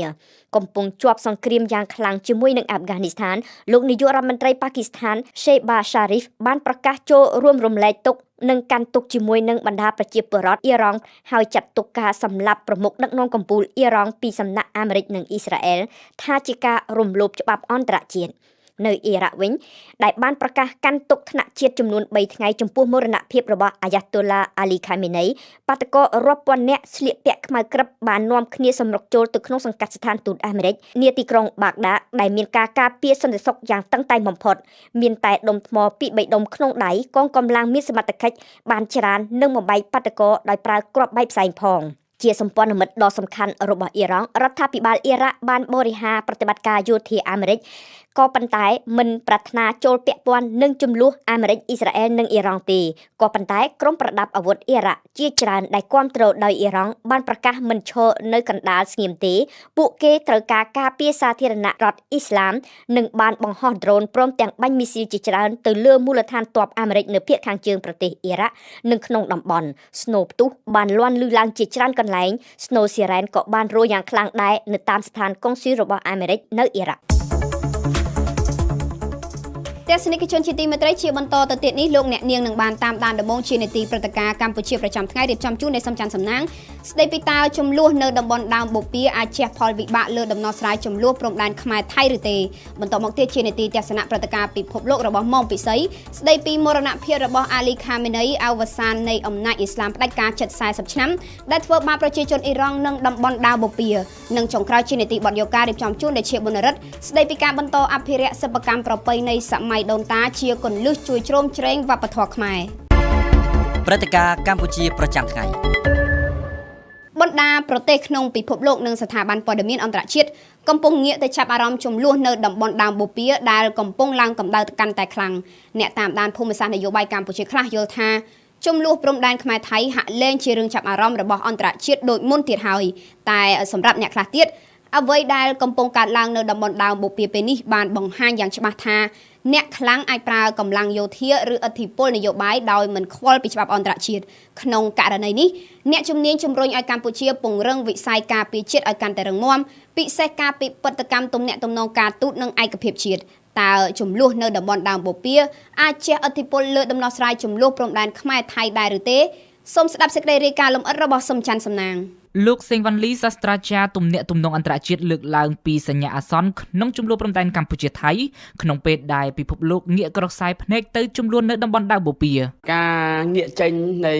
កំពុងជាប់សង្គ្រាមយ៉ាងខ្លាំងជាមួយនឹងអាហ្វហ្គានីស្ថានលោកនាយករដ្ឋមន្ត្រីប៉ាគីស្ថាន សេបា សារីហ្វបានប្រកាសចូលរួមរំលែកទុក្ខនិងកាន់ទុក្ខជាមួយនឹងបណ្ដាប្រជាពលរដ្ឋអ៊ីរ៉ង់ហើយចាត់ទុកការសម្លាប់ប្រមុខដឹកនាំកំពូលអ៊ីរ៉ង់ពីសំណាក់អាមេរិកនិងអ៊ីស្រាអែលថាជាការរំលោភច្បាប់អន្តរជាតិនៅអ៊ីរ៉ាក់វិញដែលបានប្រកាសកាន់ទុក្ខថ្នាក់ជាតិចំនួន3ថ្ងៃចំពោះមរណភាពរបស់អាយ៉ាតូឡាអាលីខាមេនីបាតុកររាប់ពាន់នាក់ស្លៀកពាក់ខ្មៅក្រឹបបាននាំគ្នាសម្រុកចូលទៅក្នុងសង្កាត់ស្ថានទូតអាមេរិកនាទីក្រុងបាហ្គដាដែលមានការការពារសន្តិសុខយ៉ាងតឹងតែងបំផុតមានតែដុំថ្មពី3ដុំក្នុងដៃកងកម្លាំងមានសមត្ថកិច្ចបានច្រាននិងបំបែកបាតុករដោយប្រើគ្រាប់បែកផ្សែងផងជាសម្ព័ន្ធមិត្តដ៏សំខាន់របស់អ៊ីរ៉ង់រដ្ឋាភិបាលអ៊ីរ៉ាក់បានបរិហារប្រតិបត្តិការយោធាអាមេរិកក៏ប៉ុន្តែមិនប្រាថ្នាចូលពាក់ព័ន្ធនឹងជម្លោះអាមេរិកអ៊ីស្រាអែលនិងអ៊ីរ៉ង់ទេក៏ប៉ុន្តែក្រុមប្រដាប់អាវុធអ៊ីរ៉ាក់ជាច្រើនដែលគាំទ្រដោយអ៊ីរ៉ង់បានប្រកាសមិនឈរនៅកណ្ដាលស្ងៀមទេពួកគេត្រូវការការពារសាធារណរដ្ឋអ៊ីស្លាមនិងបានបង្ហោះដ្រូនព្រមទាំងបាញ់មីស៊ីលជាច្រើនទៅលើមូលដ្ឋានទ័ពអាមេរិកនៅភាគខាងជើងប្រទេសអ៊ីរ៉ាក់និងក្នុងតំបន់ស្នូផ្ទុះបានលាន់ឮឡើងជាច្រើនកន្លែងស្នូស៊ីរ៉ែនក៏បានរោយ៉ាងខ្លាំងដែរនៅតាមស្ថានកុងស៊ុលរបស់អាមេរិកនៅអ៊ីរ៉ាក់ទស្សនិកជនជាទីមេត្រីជាបន្តទៅទៀតនេះលោកអ្នកនាងនឹងបានតាមដានដំបូងជានីតិព្រឹត្តិការណ៍កម្ពុជាប្រចាំថ្ងៃរៀបចំជូនដោយសំច័ន្ទសំណាងស្ដីពីតើចំនួននៅតំបន់ដើមបូព៌ាអាចជះផលវិបាកលើដំណោះស្រាយចំនួនព្រំដែនខ្មែរថៃឬទេបន្តមកទៀតជានីតិទស្សនៈព្រឹត្តិការណ៍ពិភពលោករបស់ម៉ុងពិសីស្ដីពីមរណភាពរបស់អាលីខាមេនីអវសាននៃអំណាចអ៊ីស្លាមផ្ដាច់ការជិត40ឆ្នាំដែលធ្វើបាបប្រជាជនអ៊ីរ៉ង់និងតំបន់ដើមបូព៌ានិងចុងក្រោយជានីតិបទយោការរៀបចំជូនដោយជាបុណ្យរិទ្ធស្ដីពីការបន្តអភិរក្សសិប្បកម្មប្រពៃណីសម័យដូនតាជាគន្លឹះជួយជ្រោមជ្រែងវប្បធម៌ខ្មែរព្រឹត្តិការណ៍កម្ពុជាប្រចាំថ្ងៃបណ្ដាប្រទេសក្នុងពិភពលោកនិងស្ថាប័នព័ត៌មានអន្តរជាតិកំពុងងាកទៅចាប់អារម្មណ៍ចំនួននៅតំបន់ដើមបូព៌ាដែលកំពុងឡើងកម្ដៅកាន់តែខ្លាំងអ្នកតាមដានភូមិសាស្ត្រនយោបាយកម្ពុជាខ្លះយល់ថាចំនួនព្រំដែនខ្មែរថៃហាក់លែងជារឿងចាប់អារម្មណ៍របស់អន្តរជាតិដូចមុនទៀតហើយតែសម្រាប់អ្នកខ្លះទៀតអ្វីដែលកំពុងកើតឡើងនៅតំបន់ដើមបូព៌ាពេលនេះបានបង្ហាញយ៉ាងច្បាស់ថាអ្នកខ្លាំងអាចប្រើកម្លាំងយោធាឬឥទ្ធិពលនយោបាយដោយមិនខ្វល់ពីច្បាប់អន្តរជាតិក្នុងករណីនេះអ្នកជំនាញជំរុញឲ្យកម្ពុជាពង្រឹងវិស័យការពារជាតិឲ្យកាន់តែរឹងមាំពិសេសការពិពិធកម្មទំនាក់ទំនងការទូតនិងឯកភាពជាតិតើចំនួននៅតំបន់ដើមបូព៌ាអាចជះឥទ្ធិពលលើដំណោះស្រាយចំនួនព្រំដែនខ្មែរថៃដែរឬទេសូមស្ដាប់សេចក្តីរាយការណ៍លម្អិតរបស់សំច័ន្ទសំណាងលោកសេងវ៉ាន់លីសាស្ត្រាចារ្យទំនាក់ទំនងអន្តរជាតិលើកឡើងពីសញ្ញាអាសន្នក្នុងចំនួនព្រំដែនកម្ពុជាថៃក្នុងពេលដែលពិភពលោកងាកក្រសែភ្នែកទៅចំនួននៅតំបន់ដើមបូព៌ាការងាកចេញនៃ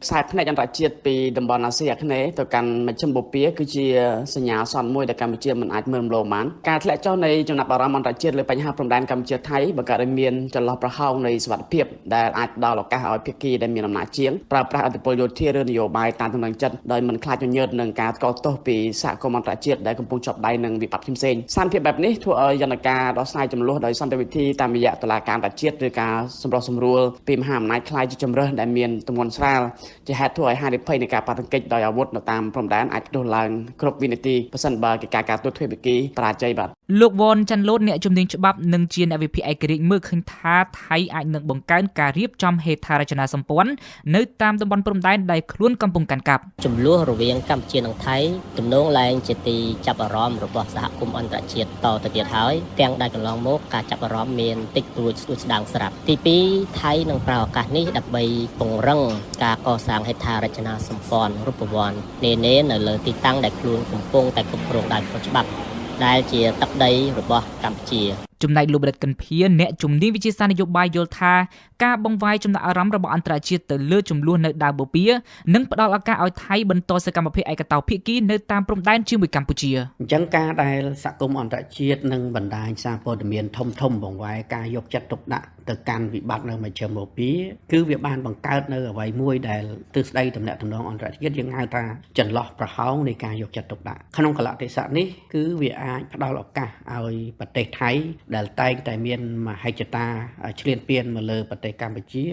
ខ្សែភ្នែកអន្តរជាតិពីតំបន់អាស៊ីអាគ្នេយ៍ទៅកាន់មជ្ឈិមបូព៌ាគឺជាសញ្ញាអាសន្នមួយដែលកម្ពុជាមិនអាចមើលរំលងបានការធ្លាក់ចុះនៃចំណាប់អារម្មណ៍អន្តរជាតិលើបញ្ហាព្រំដែនកម្ពុជាថៃបង្កើតឲ្យមានចន្លោះប្រហោងនៃសុវត្ថិភាពដែលអាចផ្ដល់ឱកាសឲ្យភាគីដែលមានអំណាចជាងប្រើប្រាស់ឥទ្ធិពលយោធាឬនយោបាយតាមទំនឹងចិត្តដោយមិនខ្លាចញើតនឹងការថ្កោលទោសពីសហគមន៍អន្តរជាតិដែលកំពុងជាប់ដៃនឹងវិបត្តិផ្សេងៗស្ថានភាពបែបនេះធ្វើឲ្យយន្តការដោះស្រាយជម្លោះដោយសន្តិវិធីតាមរយៈតុលាការអន្តរជាតិឬការសម្រុះសម្រួលពីមហាអំណាចក្លាយជាជម្រើសដែលមានទម្ងន់ស្រាលជាហេតុធ្វើឲ្យហានិភ័យនៃការប៉ះទង្គិចដោយអាវុធនៅតាមព្រំដែនអាចផ្ទុះឡើងគ្រប់វិនាទីប្រសិនបើកិច្ចការទូតទ្វេភាគីបរាជ័យបាទលោកវ៉នចាន់លូតអ្នកជំនាញច្បាប់និងជាអ្នកវិភាគឯករាជ្យមើលឃើញថាថៃអាចនឹងបង្កើនការរៀបចំហេដ្ឋារចនាសម្ព័ន្ធនៅតាមតំបន់ព្រំដែនដែលខ្លួនកំពុងកាន់កាប់ចំនួនរវាងកម្ពុជានិងថៃទំនងឡើងជាទីចាប់អារម្មណ៍របស់សហគមន៍អន្តរជាតិតទៅទៀតហើយទាំងដែលកន្លងមកការចាប់អារម្មណ៍មានតិចតួចស្ដួចស្ដាងស្រាប់ទី2ថៃនឹងប្រើឱកាសនេះដើម្បីពង្រឹងការកសាងហេដ្ឋារចនាសម្ព័ន្ធរូបវន្តនានានៅលើទីតាំងដែលខ្លួនកំពុងតែគ្រប់គ្រងដោយខុសច្បាប់ដែលជាទឹកដីរបស់កម្ពុជា ចំណែកលោកបណ្ឌិតកិនភាអ្នកជំនាញវិទ្យាសាស្ត្រនយោបាយយល់ថាការបង្វែរចំណាប់អារម្មណ៍របស់អន្តរជាតិទៅលើចំនួននៅដើមបូព៌ានឹងផ្ដល់ឱកាសឲ្យថៃបន្តសកម្មភាពឯកតោភាគីនៅតាមព្រំដែនជាមួយកម្ពុជា អញ្ចឹងការដែលសហគមន៍អន្តរជាតិនិងបណ្ដាញសារព័ត៌មានធំធំបង្វែរការយកចិត្តទុកដាក់ទៅកាន់វិបត្តិនៅមជ្ឈិមបូព៌ាគឺវាបានបង្កើតនៅអ្វីមួយដែលទិសដៅទំនាក់ទំនងអន្តរជាតិយើងហៅថាចន្លោះប្រហោងនៃការយកចិត្តទុកដាក់ក្នុងកលៈទេសៈនេះគឺវាអាចផ្ដល់ឱកាសឲ្យប្រទេសថៃដែលតែងតែមានមហិច្ឆតាឈ្លានពានមកលើប្រទេសកម្ពុជា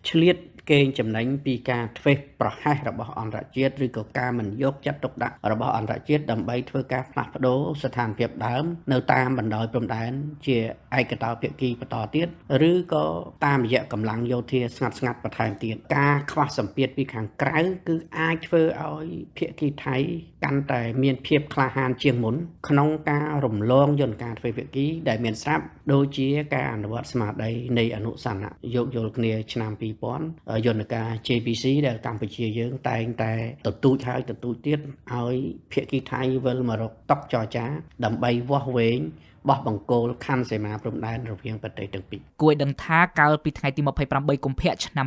ឆ្លៀតកេងចំណេញពីការធ្វេសប្រហែសរបស់អន្តរជាតិឬក៏ការមិនយកចិត្តទុកដាក់របស់អន្តរជាតិដើម្បីធ្វើការផ្លាស់ប្ដូរស្ថានភាពដើមនៅតាមបណ្ដោយព្រំដែនជាឯកតោភាគីបន្តទៀតឬក៏តាមរយៈកម្លាំងយោធាស្ងាត់ស្ងាត់បន្ថែមទៀតការខ្វះសម្ពាធពីខាងក្រៅគឺអាចធ្វើឲ្យភាគីថៃកាន់តែមានភាពក្លាហានជាងមុនក្នុងការរំលងយន្តការទ្វេភាគីដែលមានស្រាប់ដូចជាការអនុវត្តស្មារតីនៃអនុស្សរណៈយោគយល់គ្នាឆ្នាំ2000យន្តការ JPC ដែលកម្ពុជាយើងតែងតែទទូចហើយទទូចទៀតឲ្យភាគីថៃវិលមករកតុចរចាដើម្បីវាស់វែងបោះបង្គោលខណ្ឌសីមាព្រំដែនរវាងប្រទេសទាំងពីរ គួរឲ្យដឹងថាកាលពីថ្ងៃទី28កុម្ភៈឆ្នាំ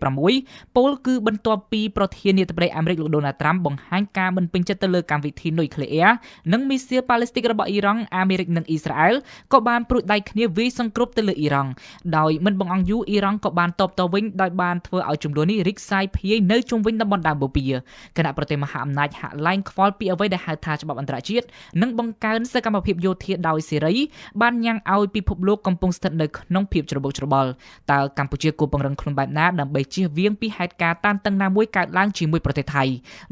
2026ពលគឺបន្ទាប់ពីប្រធានាធិបតីអាមេរិកលោកដូណាល់ត្រាំបង្ហាញការមិនពេញចិត្តទៅលើកម្មវិធីនុយក្លេអ៊ែរនិងមីស៊ីលប៉ាឡេស្ទីករបស់អ៊ីរ៉ង់អាមេរិកនិងអ៊ីស្រាអែលក៏បានព្រួចដៃគ្នាវាយសង្គ្រប់ទៅលើអ៊ីរ៉ង់ដោយមិនបង្អង់យូរអ៊ីរ៉ង់ក៏បានតបតវិញដោយបានធ្វើឲ្យចំនួននេះរីកសាយភាយនៅជុំវិញតំបន់ដើមបូព៌ាគណៈប្រទេសមហាអំណាចហាក់ឡើងខ្វល់ពីអ្វីដែលហៅថាច្បាប់អន្តរជាតិនិងបង្កើនសកម្មភាពយោធាដោយសេរីបានញ៉ាំងឲ្យពិភពលោកកំពុងស្ថិតនៅក្នុងភាពច្របូកច្របល់តើកម្ពុជាគួរពង្រឹងខ្លួនបែបណាដើម្បីជៀសវាងពីហេតុការណ៍តានតឹងណាមួយកើតឡើងជាមួយប្រទេសថៃ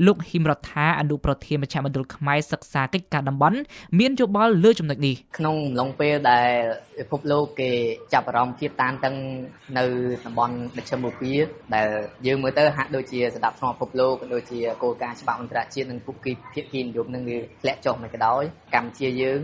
លោកហ៊ីមរដ្ឋាអនុប្រធានមជ្ឈមណ្ឌលខ្មែរសិក្សាកិច្ចការតំបន់មានយោបល់លើចំណុចនេះ ក្នុងអំឡុងពេលដែលពិភពលោកគេចាប់អារម្មណ៍ភាពតានតឹងនៅតំបន់មជ្ឈិមបូព៌ាដែលយើងមើលទៅហាក់ដូចជាស្ដាប់ធ្នាប់ពិភពលោកក៏ដូចជាគោលការណ៍ច្បាប់អន្តរជាតិនិងពុគីភាគីនិយមនឹងវាធ្លាក់ចុះមិនក៏ដោយកម្ពុជាយើង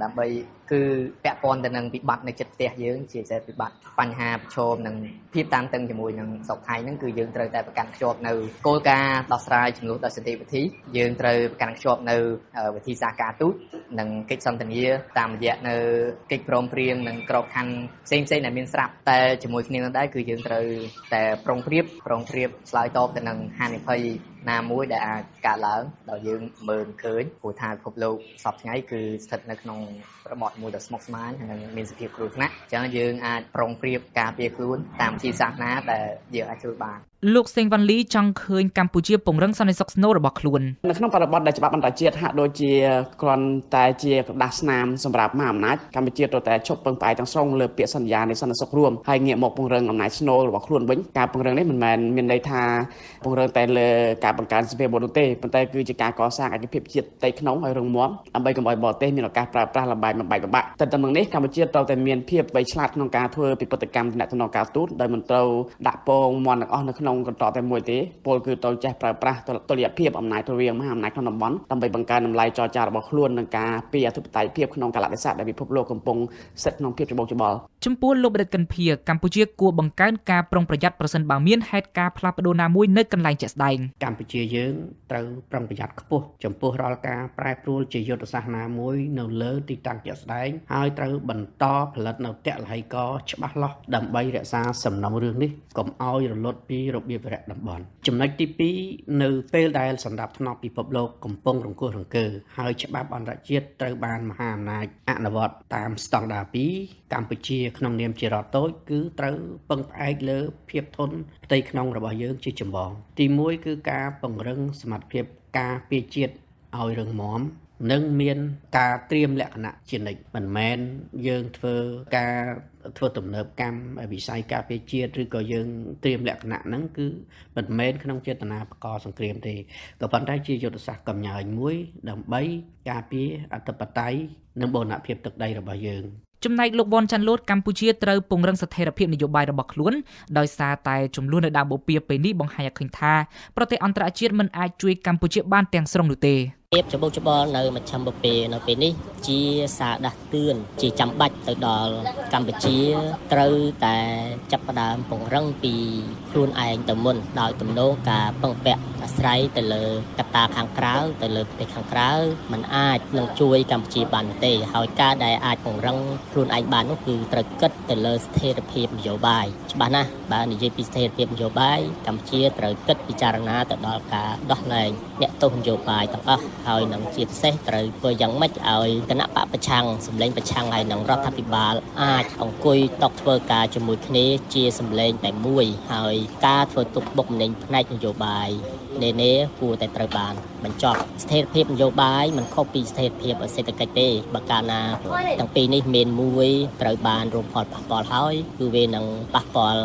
ដើម្បីគឺពាក់ព័ន្ធទៅនឹងវិបត្តិនៅចិត្តផ្ទះយើងជាពិសេសវិបត្តិបញ្ហាប្រឈមនិងភាពតានតឹងជាមួយនឹងស្រុកថៃហ្នឹងគឺយើងត្រូវតែប្រកាន់ខ្ជាប់នៅគោលការណ៍ដោះស្រាយចំនួនដោយសន្តិវិធីយើងត្រូវប្រកាន់ខ្ជាប់នៅវិធីសាស្ត្រការទូតនិងកិច្ចសន្ទនាតាមរយៈនៅកិច្ចព្រមព្រៀងនិងក្របខ័ណ្ឌផ្សេងៗដែលមានស្រាប់តែជាមួយគ្នានឹងដែរគឺយើងត្រូវតែប្រុងប្រៀបឆ្លើយតបទៅនឹងហានិភ័យណាមួយដែលអាចកើតឡើងដោយយើងមើលឃើញព្រោះថាពិភពលោកសពថ្ងៃគឺស្ថិតនៅក្នុងរបបមួយដ៏ស្មុគស្មាញនិងមានសភាពគ្រោះថ្នាក់អញ្ចឹងយើងអាចប្រុងប្រៀបការពារខ្លួនតាមវិធីសាស្ត្រណាដែលយើងអាចធ្វើបាន លោកសេងវ៉ាន់លីចង់ឃើញកម្ពុជាពង្រឹងសន្តិសុខស្នូលរបស់ខ្លួន នៅក្នុងបរិបទដែលច្បាប់អន្តរជាតិហាក់ដូចជាគ្រាន់តែជាក្រដាសស្នាមសម្រាប់មហាអំណាចកម្ពុជាត្រូវតែឈប់ពឹងផ្អែកទាំងស្រុងលើពាក្យសន្យានៃសន្តិសុខរួមហើយងាកមកពង្រឹងអំណាចស្នូលរបស់ខ្លួនវិញការពង្រឹងនេះមិនមែនមានន័យថាពង្រឹងតែលើការបង្កើនសភាវុធនោះទេប៉ុន្តែគឺជាការកសាងឯកភាពជាតិផ្ទៃក្នុងឲ្យរឹងមាំដើម្បីកុំឲ្យបរទេសមានឱកាសប្រើប្រាស់លំបែកបំបែកបំបាក់តែតាមនេះកម្ពុជាត្រូវតែមានភាពវៃឆ្លាតក្នុងការធ្វើពិពិធកម្មទំនាក់ទំនងការទូតដោយមិនត្រូវដាក់ពងមាន់ទាំងអស់នៅក្នុងកន្តរតែមួយទេពលគឺត្រូវចេះប្រើប្រាស់តុល្យភាពអំណាចរវាងមហាអំណាចក្នុងតំបន់ដើម្បីបង្កើនតម្លៃចរចារបស់ខ្លួននិងការពារអធិបតេយ្យភាពក្នុងកាលៈទេសៈដែលពិភពលោកកំពុងស្ថិតក្នុងភាពច្របូកច្របល់ ចំពោះលោកបណ្ឌិតកិនភាកម្ពុជាគួរបង្កើនការប្រុងប្រយ័ត្នប្រសិនបើមានហេតុការណ៍ផ្លាស់ប្ដូរណាមួយនៅកន្លែងជាក់ស្ដែង កម្ពុជាយើងត្រូវប្រុងប្រយ័ត្នខ្ពស់ចំពោះរាល់ការប្រែប្រួលជាយុទ្ធសាស្ត្រណាមួយនៅលើទីតាំងជាក់ស្ដែងហើយត្រូវបន្តផលិតនៅតលហិកច្បាស់លាស់ដើម្បីរក្សាសំណុំរឿងនេះកុំឲ្យរលត់ពីរបៀបរៈតំបន់ចំណុចទី2នៅពេលដែលសម្ដាប់ធ្នាប់ពិភពលោកកំពុងរង្គោះរង្គើហើយច្បាប់អន្តរជាតិត្រូវបានមហាអំណាចអនុវត្តតាមស្តង់ដារ2កម្ពុជាក្នុងនាមជារដ្ឋតូចគឺត្រូវពឹងផ្អែកលើភាពធន់ផ្ទៃក្នុងរបស់យើងជាចម្បងទី1គឺការពង្រឹងសមត្ថភាពការពារជាតិឲ្យរឹងមាំនិងមានការត្រៀមលក្ខណៈជានិច្ចមិនមែនយើងធ្វើការធ្វើទំនើបកម្មវិស័យការពារជាតិឬក៏យើងត្រៀមលក្ខណៈហ្នឹងគឺមិនមែនក្នុងចេតនាបង្កសង្គ្រាមទេក៏ប៉ុន្តែជាយុទ្ធសាស្ត្រកំញើញមួយដើម្បីការពារអធិបតេយ្យនិងបូរណភាពទឹកដីរបស់យើង ចំណែកលោកវ៉ាន់ចាន់លូតកម្ពុជាត្រូវពង្រឹងស្ថិរភាពនយោបាយរបស់ខ្លួនដោយសារតែចំនួននៅដើមបូព៌ាពេលនេះបង្ហាញឲ្យឃើញថាប្រទេសអន្តរជាតិមិនអាចជួយកម្ពុជាបានទាំងស្រុងនោះទេ ភាពច្របូកច្របល់នៅមជ្ឈិមបូព៌ានៅពេលនេះជាសារដាស់តឿនជាចាំបាច់ទៅដល់កម្ពុជាត្រូវតែចាប់ផ្ដើមពង្រឹងពីខ្លួនឯងទៅមុនដោយទំនងការពឹងពាក់អាស្រ ស្រ័យទៅលើកត្តាខាងក្រៅទៅលើប្រទេសខាងក្រៅมันអាចនឹងជួយកម្ពុជាបានទេហើយការដែលអាចពង្រឹងខ្លួនឯងបាននោះគឺត្រូវគិតទៅលើស្ថិរភាពនយោបាយច្បាស់ណាស់បើនិយាយពីស្ថិរភាពនយោបាយកម្ពុជាត្រូវគិតពិចារណាទៅដល់ការដោះលែងអ្នកទោសនយោបាយទាំងអស់ហើយនឹងជាពិសេសត្រូវធ្វើយ៉ាងម៉េចឲ្យគណៈបកប្រឆាំងសម្លេងប្រឆាំងហើយនឹងរដ្ឋាភិបាលអាចអង្គុយតុធ្វើការជាមួយគ្នាជាសម្លេងតែមួយហើយការធ្វើទុកបុកម្នេញផ្នែកនយោបាយនានាគួរតែត្រូវបានបញ្ចប់ស្ថិរភាពនយោបាយមិនខុសពីស្ថិរភាពសេដ្ឋកិច្ចទេបើកាលណាទាំងពីរនេះមានមួយត្រូវបានរងផលប៉ះពាល់ហើយគឺវានឹងប៉ះពាល់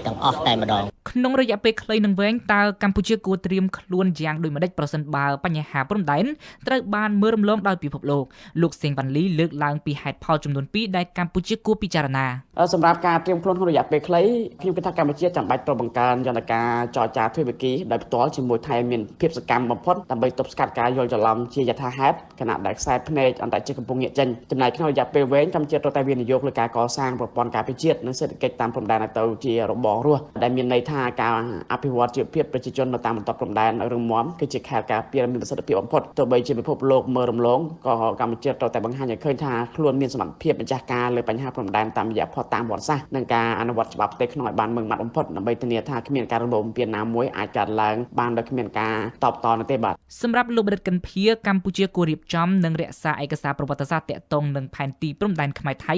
ទាំងអស់តែម្ដង ក្នុងរយៈពេលខ្លីនិងវែងតើកម្ពុជាគួរត្រៀមខ្លួនយ៉ាងដូចម្តេចប្រសិនបើបញ្ហាព្រំដែនត្រូវបានមើលរំលងដោយពិភពលោកលោកសេងវ៉ាន់លីលើកឡើងពីហេតុផលចំនួន2ដែលកម្ពុជាគួរពិចារណា សម្រាប់ការត្រៀមខ្លួនក្នុងរយៈពេលខ្លីខ្ញុំគិតថាកម្ពុជាចាំបាច់ត្រូវបង្កើនយន្តការចរចាទ្វេភាគីដោយផ្ទាល់ជាមួយថៃមានភាពសកម្មបំផុតដើម្បីទប់ស្កាត់ការយល់ច្រឡំជាយថាហេតុខណៈដែលខ្សែភ្នែកអន្តរជាតិកំពុងងាកចេញចំណែកក្នុងរយៈពេលវែងកម្ពុជាត្រូវតែវិនិយោគលើការកសាងប្រព័ន្ធការពារជាតិនិងសេដ្ឋកិច្ចតាមព្រំដែនឲ្យទៅជារបងរស់ដែលមានន័យថាការអភិវឌ្ឍជីវភាពប្រជាជននៅតាមបន្ទាត់ព្រំដែនឲ្យរឹងមាំគឺជាខែលការពារមានប្រសិទ្ធភាពបំផុតទោះបីជាពិភពលោកមើលរំលងក៏កម្ពុជាត្រូវតែបង្ហាញឲ្យឃើញថាខ្លួនមានសមត្ថភាពម្ចាស់ការលើបញ្ហាព្រំដែនតាមរយៈភស្តុតាងប្រវត្តិសាស្ត្រនិងការអនុវត្តច្បាប់ផ្ទៃក្នុងឲ្យបានម៉ឺងម៉ាត់បំផុតដើម្បីធានាថាគ្មានការរំលោភបំពានណាមួយអាចកើតឡើងបានដោយគ្មានការតបតនោះទេបាទ សម្រាប់លោកបណ្ឌិតកិនភាកម្ពុជាគួររៀបចំនិងរក្សាឯកសារប្រវត្តិសាស្ត្រតាក់ទងនឹងផែនទីព្រំដែនខ្មែរថៃ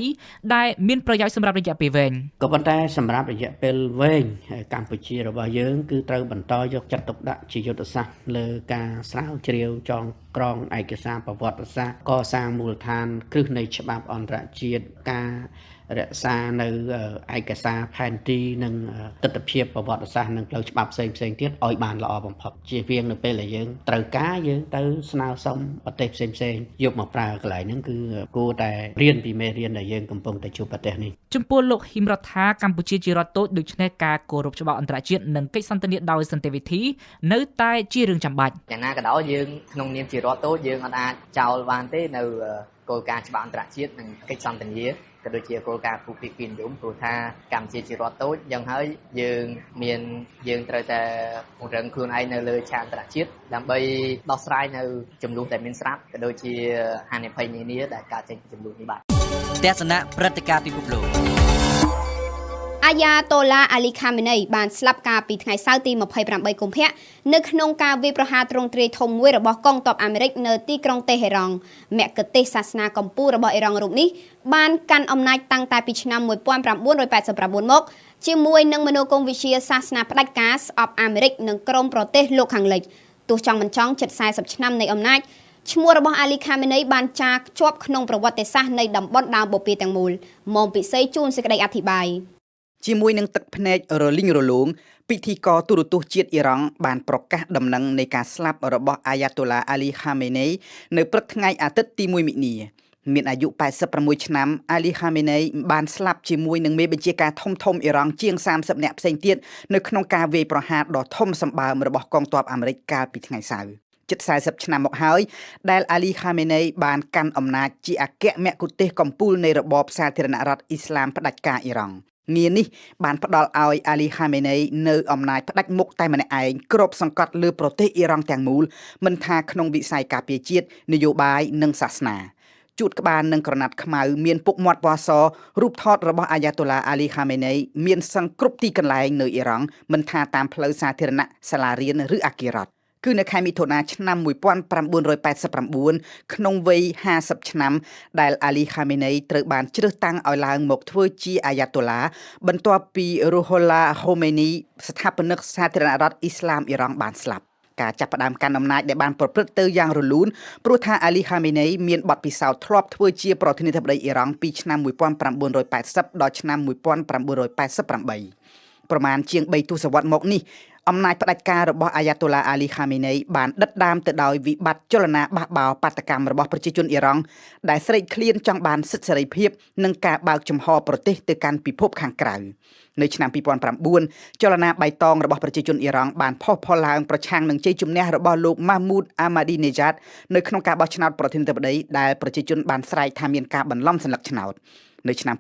ដែលមានប្រយោជន៍សម្រាប់រយៈពេលវែង ក៏ប៉ុន្តែសម្រាប់រយៈពេលវែងកម្ពុជារបស់យើងគឺត្រូវបន្តយកចិត្តទុកដាក់ជាយុទ្ធសាស្ត្រលើការស្រាវជ្រាវចងក្រងឯកសារប្រវត្តិសាស្ត្រកសាងមូលដ្ឋានគ្រឹះនៃច្បាប់អន្តរជាតិការរក្សានៅឯកសារផែនទីនិងទិដ្ឋភាពប្រវត្តិសាស្ត្រនិងផ្លូវច្បាប់ផ្សេងផ្សេងទៀតឲ្យបានល្អបំផុតជៀសវាងនៅពេលដែលយើងត្រូវការយើងទៅស្នើសុំប្រទេសផ្សេងផ្សេងយកមកប្រើកន្លែងហ្នឹងគឺគួរតែរៀនពីមេរៀនដែលយើងកំពុងតែជួបប្រទេសនេះ ចំពោះលោកហ៊ីមរដ្ឋាកម្ពុជាជារដ្ឋតូចដូច្នេះការគោរពច្បាប់អន្តរជាតិនិងកិច្ចសន្ទនាដោយសន្តិវិធីនៅតែជារឿងចាំបាច់ យ៉ាងណាក៏ដោយយើងក្នុងនាមជារដ្ឋតូចយើងអត់អាចចោលបានទេនៅគោលការណ៍ច្បាប់អន្តរជាតិនិងកិច្ចសន្ទនាក៏ដូចជាគោលការណ៍ភូមិភាគីនិយមព្រោះថាកម្ពុជាជារដ្ឋតូចយ៉ាងហើយយើងមានយើងត្រូវតែពង្រឹងខ្លួនឯងនៅលើឆាកអន្តរជាតិដើម្បីដោះស្រាយនៅចំនួនដែលមានស្រាប់ក៏ដូចជាហានិភ័យនានាដែលកើតចេញពីចំនួននេះបាទ ទស្សនៈព្រឹត្តិការណ៍ពិភពលោក អាយ៉ាតូឡាអាលីខាមេនីបានស្លាប់កាលពីថ្ងៃសៅរ៍ទី28កុម្ភៈនៅក្នុងការវាយប្រហារទ្រង់ទ្រាយធំមួយរបស់កងទ័ពអាមេរិកនៅទីក្រុងតេហេរ៉ង់មគ្គទេសសាសនាកម្ពុជារបស់អ៊ីរ៉ង់រូបនេះបានកាន់អំណាចតាំងតែពីឆ្នាំ1989មកជាមួយនឹងមនោគមវិជ្ជាសាសនាផ្ដាច់ការស្អប់អាមេរិកនិងក្រុមប្រទេសលោកខាងលិចទោះចង់មិនចង់ជិត40ឆ្នាំនៃអំណាចឈ្មោះរបស់អាលីខាមេនីបានចារជាប់ក្នុងប្រវត្តិសាស្ត្រនៃតំបន់ដើមបូព៌ាទាំងមូលមុំពិសីជួនសេចក្តីអធិប្បាយ ជាមួយនឹងទឹកភ្នែករលីងរលោងពិធីករទូរទស្សន៍ជាតិអ៊ីរ៉ង់បានប្រកាសដំណឹងនៃការស្លាប់របស់អាយ៉ាតូឡាអាលីខាមេនីនៅព្រឹកថ្ងៃអាទិត្យទី1មិនិនាមានអាយុ86ឆ្នាំអាលីខាមេនីបានស្លាប់ជាមួយនឹងមេបញ្ជាការធំធំអ៊ីរ៉ង់ជាង30នាក់ផ្សេងទៀតនៅក្នុងការវាយប្រហារដ៏ធំសម្បើមរបស់កងទ័ពអាមេរិកកាលពីថ្ងៃសៅរ៍ជិត40ឆ្នាំមកហើយដែលអាលីខាមេនីបានកាន់អំណាចជាអគ្គមគ្គុទ្ទេសក៍កំពូលនៃរបបសាធារណរដ្ឋអ៊ីស្លាមផ្ដាច់ការអ៊ីរ៉ង់ងារនេះបានផ្ដល់ឲ្យអាលីហាមេនីនៅអំណាចផ្ដាច់មុខតែម្នាក់ឯងគ្របសង្កត់លើប្រទេសអ៊ីរ៉ង់ទាំងមូលមិនថាក្នុងវិស័យការពារជាតិនយោបាយនិងសាសនាជួតក្បាលនឹងក្រណាត់ខ្មៅមានពុកមាត់ពណ៌សរូបថតរបស់អាយ៉ាតូឡាអាលីហាមេនីមានសឹងគ្រប់ទីកន្លែងនៅអ៊ីរ៉ង់មិនថាតាមផ្លូវសាធារណៈសាលារៀនឬអគាររដ្ឋគឺនៅខែមិថុនាឆ្នាំ1989ក្នុងវ័យ50ឆ្នាំដែលអាលីខាមេនីត្រូវបានជ្រើសតាំងឲ្យឡើងមកធ្វើជាអាយ៉ាតូឡាបន្ទាប់ពីរូហូឡាហូមេនីស្ថាបនិកសាធារណរដ្ឋអ៊ីស្លាមអ៊ីរ៉ង់បានស្លាប់ការចាប់ផ្ដើមកាន់អំណាចដែលបានប្រព្រឹត្តទៅយ៉ាងរលូនព្រោះថាអាលីហាមេនីមានបទពិសោធន៍ធ្លាប់ធ្វើជាប្រធានាធិបតីអ៊ីរ៉ង់ពីឆ្នាំ1980ដល់ឆ្នាំ1988ប្រមាណជាង3ទសវត្សរ៍មកនេះអំណាចផ្ដាច់ការរបស់អាយ៉ាតូឡាអាលីខាមេនីបានដិតដាមទៅដោយវិបត្តិចលនាបះបោរបាតកម្មរបស់ប្រជាជនអ៊ីរ៉ង់ដែលស្រេកឃ្លានចង់បានសិទ្ធិសេរីភាពនិងការបើកចំហប្រទេសទៅកាន់ពិភពខាងក្រៅនៅឆ្នាំ2009ចលនាបៃតងរបស់ប្រជាជនអ៊ីរ៉ង់បានផុសផុលឡើងប្រឆាំងនឹងជ័យជំនះរបស់លោកម៉ាមូដអាម៉ាឌីនេយ៉ាតនៅក្នុងការបោះឆ្នោតប្រធានាធិបតីដែលប្រជាជនបានស្រែកថាមានការបន្លំសន្លឹកឆ្នោត នៅឆ្នាំ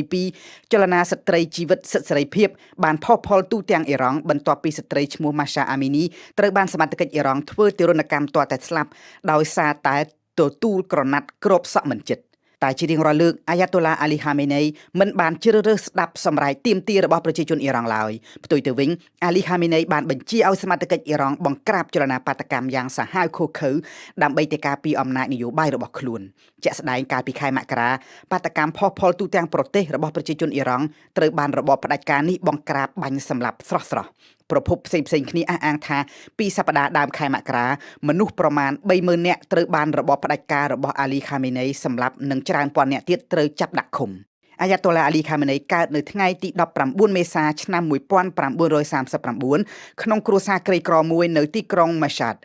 2022ចលនាស្ត្រីជីវិតសិទ្ធិសេរីភាពបានផុសផុលទូទាំងអ៊ីរ៉ង់បន្ទាប់ពីស្ត្រីឈ្មោះម៉ាសាអាមីនីត្រូវបានសមត្ថកិច្ចអ៊ីរ៉ង់ធ្វើទារុណកម្មទាល់តែស្លាប់ដោយសារតែទទួលក្រណាត់គ្របសក់មិនជិតតែជារៀងរាល់លើកអាយ៉ាតូឡាអាលីហាមេណេមិនបានជ្រើសរើសស្ដាប់សម្រែកទាមទាររបស់ប្រជាជនអ៊ីរ៉ង់ឡើយផ្ទុយទៅវិញអាលីហាមេណេបានបញ្ជាឲ្យសមត្ថកិច្ចអ៊ីរ៉ង់បង្ក្រាបចលនាបាតកម្មយ៉ាងសាហាវឃោរឃៅដើម្បីតែការពារអំណាចនយោបាយរបស់ខ្លួនជាក់ស្ដែងកាលពីខែមករាបាតកម្មផុសផុលទូទាំងប្រទេសរបស់ប្រជាជនអ៊ីរ៉ង់ត្រូវបានរបបផ្ដាច់ការនេះបង្ក្រាបបាញ់សម្លាប់ស្រស់ៗប្រភពផ្សេងៗគ្នាអះអាងថាពីសប្តាហ៍ដើមខែមករាមនុស្សប្រមាណ 30,000 នាក់ត្រូវបានរបបផ្ដាច់ការរបស់អាលីខាមេណេសម្លាប់និងច្រើនពាន់នាក់ទៀតត្រូវចាប់ដាក់ឃុំអាយ៉ាតូឡាអាលីខាមេណេកើតនៅថ្ងៃទី19មេសាឆ្នាំ1939ក្នុងគ្រួសារក្រីក្រមួយនៅទីក្រុងម៉ាឆាត